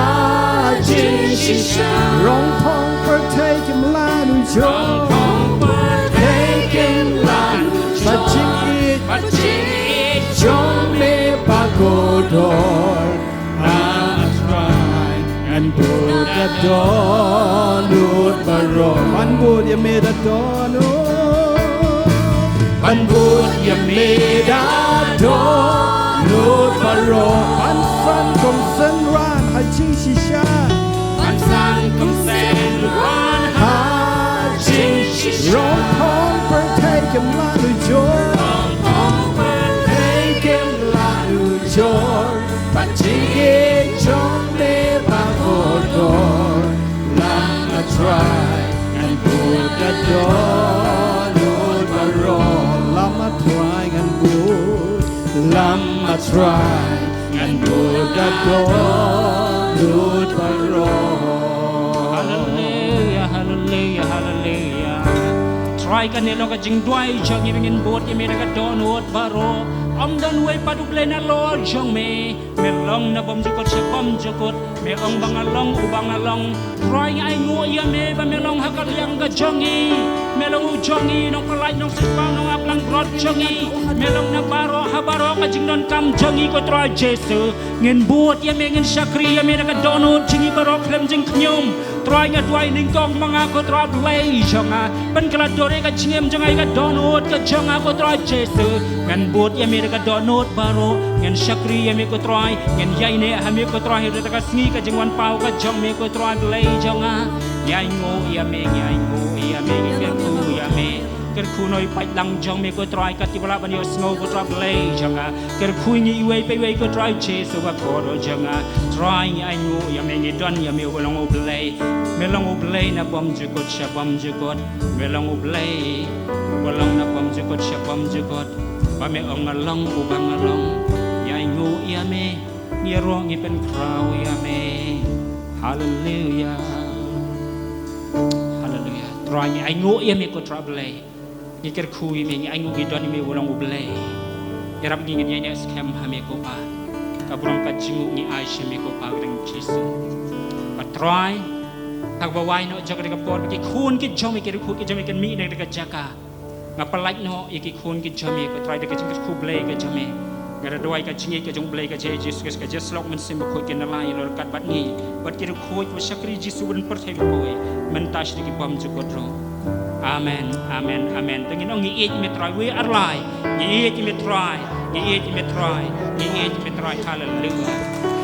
jingshisha. Rong phong pyrthei kim lah nujor, rong phong pyrthei kim lah nujor. Bad jingïeit, bad jingïeit jong me ba kordor, ah Trai, ngan bud da dohnud baroh. Ban bud ïa me da dohnud, ban bud ïa me da dohnud baroh. Ban san kum synran ha jingshisha, ban san kum synran ha jingshisha. Rong phong pyrthei kim lah nujor, rong phong pyrthei kim lah nujor. Bad jingïeit jong me ba kordor, lem ah Trai, ngan bud da dohnud baroh. Lem ah Trai, ngan bud, lem Trai, ngan bud da dohnud baroh. Haleluya, haleluya, haleluya. Trai, kane long ka jingduwai jong ngi ba ngin bud ïa me da ka dohnud baroh. Ym don uwei pat u Blei nalor jong me. Me long na bymjukut sha bymjukut. Me ong ba nga long uba nga long. Trai, ngi ainguh ïa me ba me long ha ka liang ka jong ngi. Me long u jong ngi, nongpyllait, nongsynshar, nongap langbrot jong ngi. Me long na baroh ha baroh ka jingdonkam jong ngi, ko Trai Jisu. Ngin bud ïa me, ngin shakri ïa me da ka dohnud jong ngi baroh khlem jingkhñium. Trai, nga duwai nyngkong ma nga, ko Trai Blei jong nga. Pynkylla dur ïa ka jingim jong nga ïa ka dohnud ka jong nga, ko Trai Jisu. Ngan bud ïa me da ka dohnud baroh. Ngan shakri ïa me, ko Trai. Ngan ïaineh ha me, ko Trai, ha kata ka sngi ka jingwan paw ka jong me, ko Trai Blei jong nga. Ngi ainguh ïa me, ngi ainguh ïa me, ngi kyrkhu ïa me. Kyrkhu noh ïa u paidlang jong me, ko Trai, kat kiba lah ban ïohsngew, ko Trai Blei jong nga. Kyrkhu ïa ngi iwei pa iwei, ko Trai Jisu bakordor jong nga. Trai, ngi ainguh ïa me, ngi don ïa me uba long u Blei. Me long u Blei na bymjukut sha bymjukut. Me long u Blei uba long na bymjukut sha bymjukut. Ba me ong nga long uba nga long. Ngi ainguh ïa me. Ngi ïaroh, ngi pynkhraw ïa me. Haleluya. Haleluya. Trai, ngi ainguh ïa me, ko Trai Blei. Ngi kyrkhu ïa me, ngi ainguh, ngi don ïa me uba long u Blei. Ïarap ngi, ngin ïaineh skhem ha me, ko Pa. Ka burom ka jingnguh ngi ai sha me, ko Pa, ha ka kyrteng Jisu. Bad Trai, ha kaba wai noh jong ka por, ki khun ki jong me, ki riewkhuid ki jong me kin mih na kata ka jaka. Nga pyllait noh ïa ki khun ki jong me, ko Trai, da ka jingkyrkhu Blei ka jong me. Nga da duwai ka jingïeit ka jong u Blei, ka jong Jisu Khrist, ka jingïasyllok Mynsiem Bakhuid kin da la ïalor ryngkat bad ngi, bad ki riewkhuid ba shakri Jisu ban pyrthei ban poi, mynta sha ki bymjukut ruh. Amen, amen, amen. Te ngin ong, ngi ïeit ïa me Trai, wei ar lai. Ngi ïeit ïa me Trai, ngi ïeit ïa me Trai, ngi ïeit ïa me Trai. Haleluya.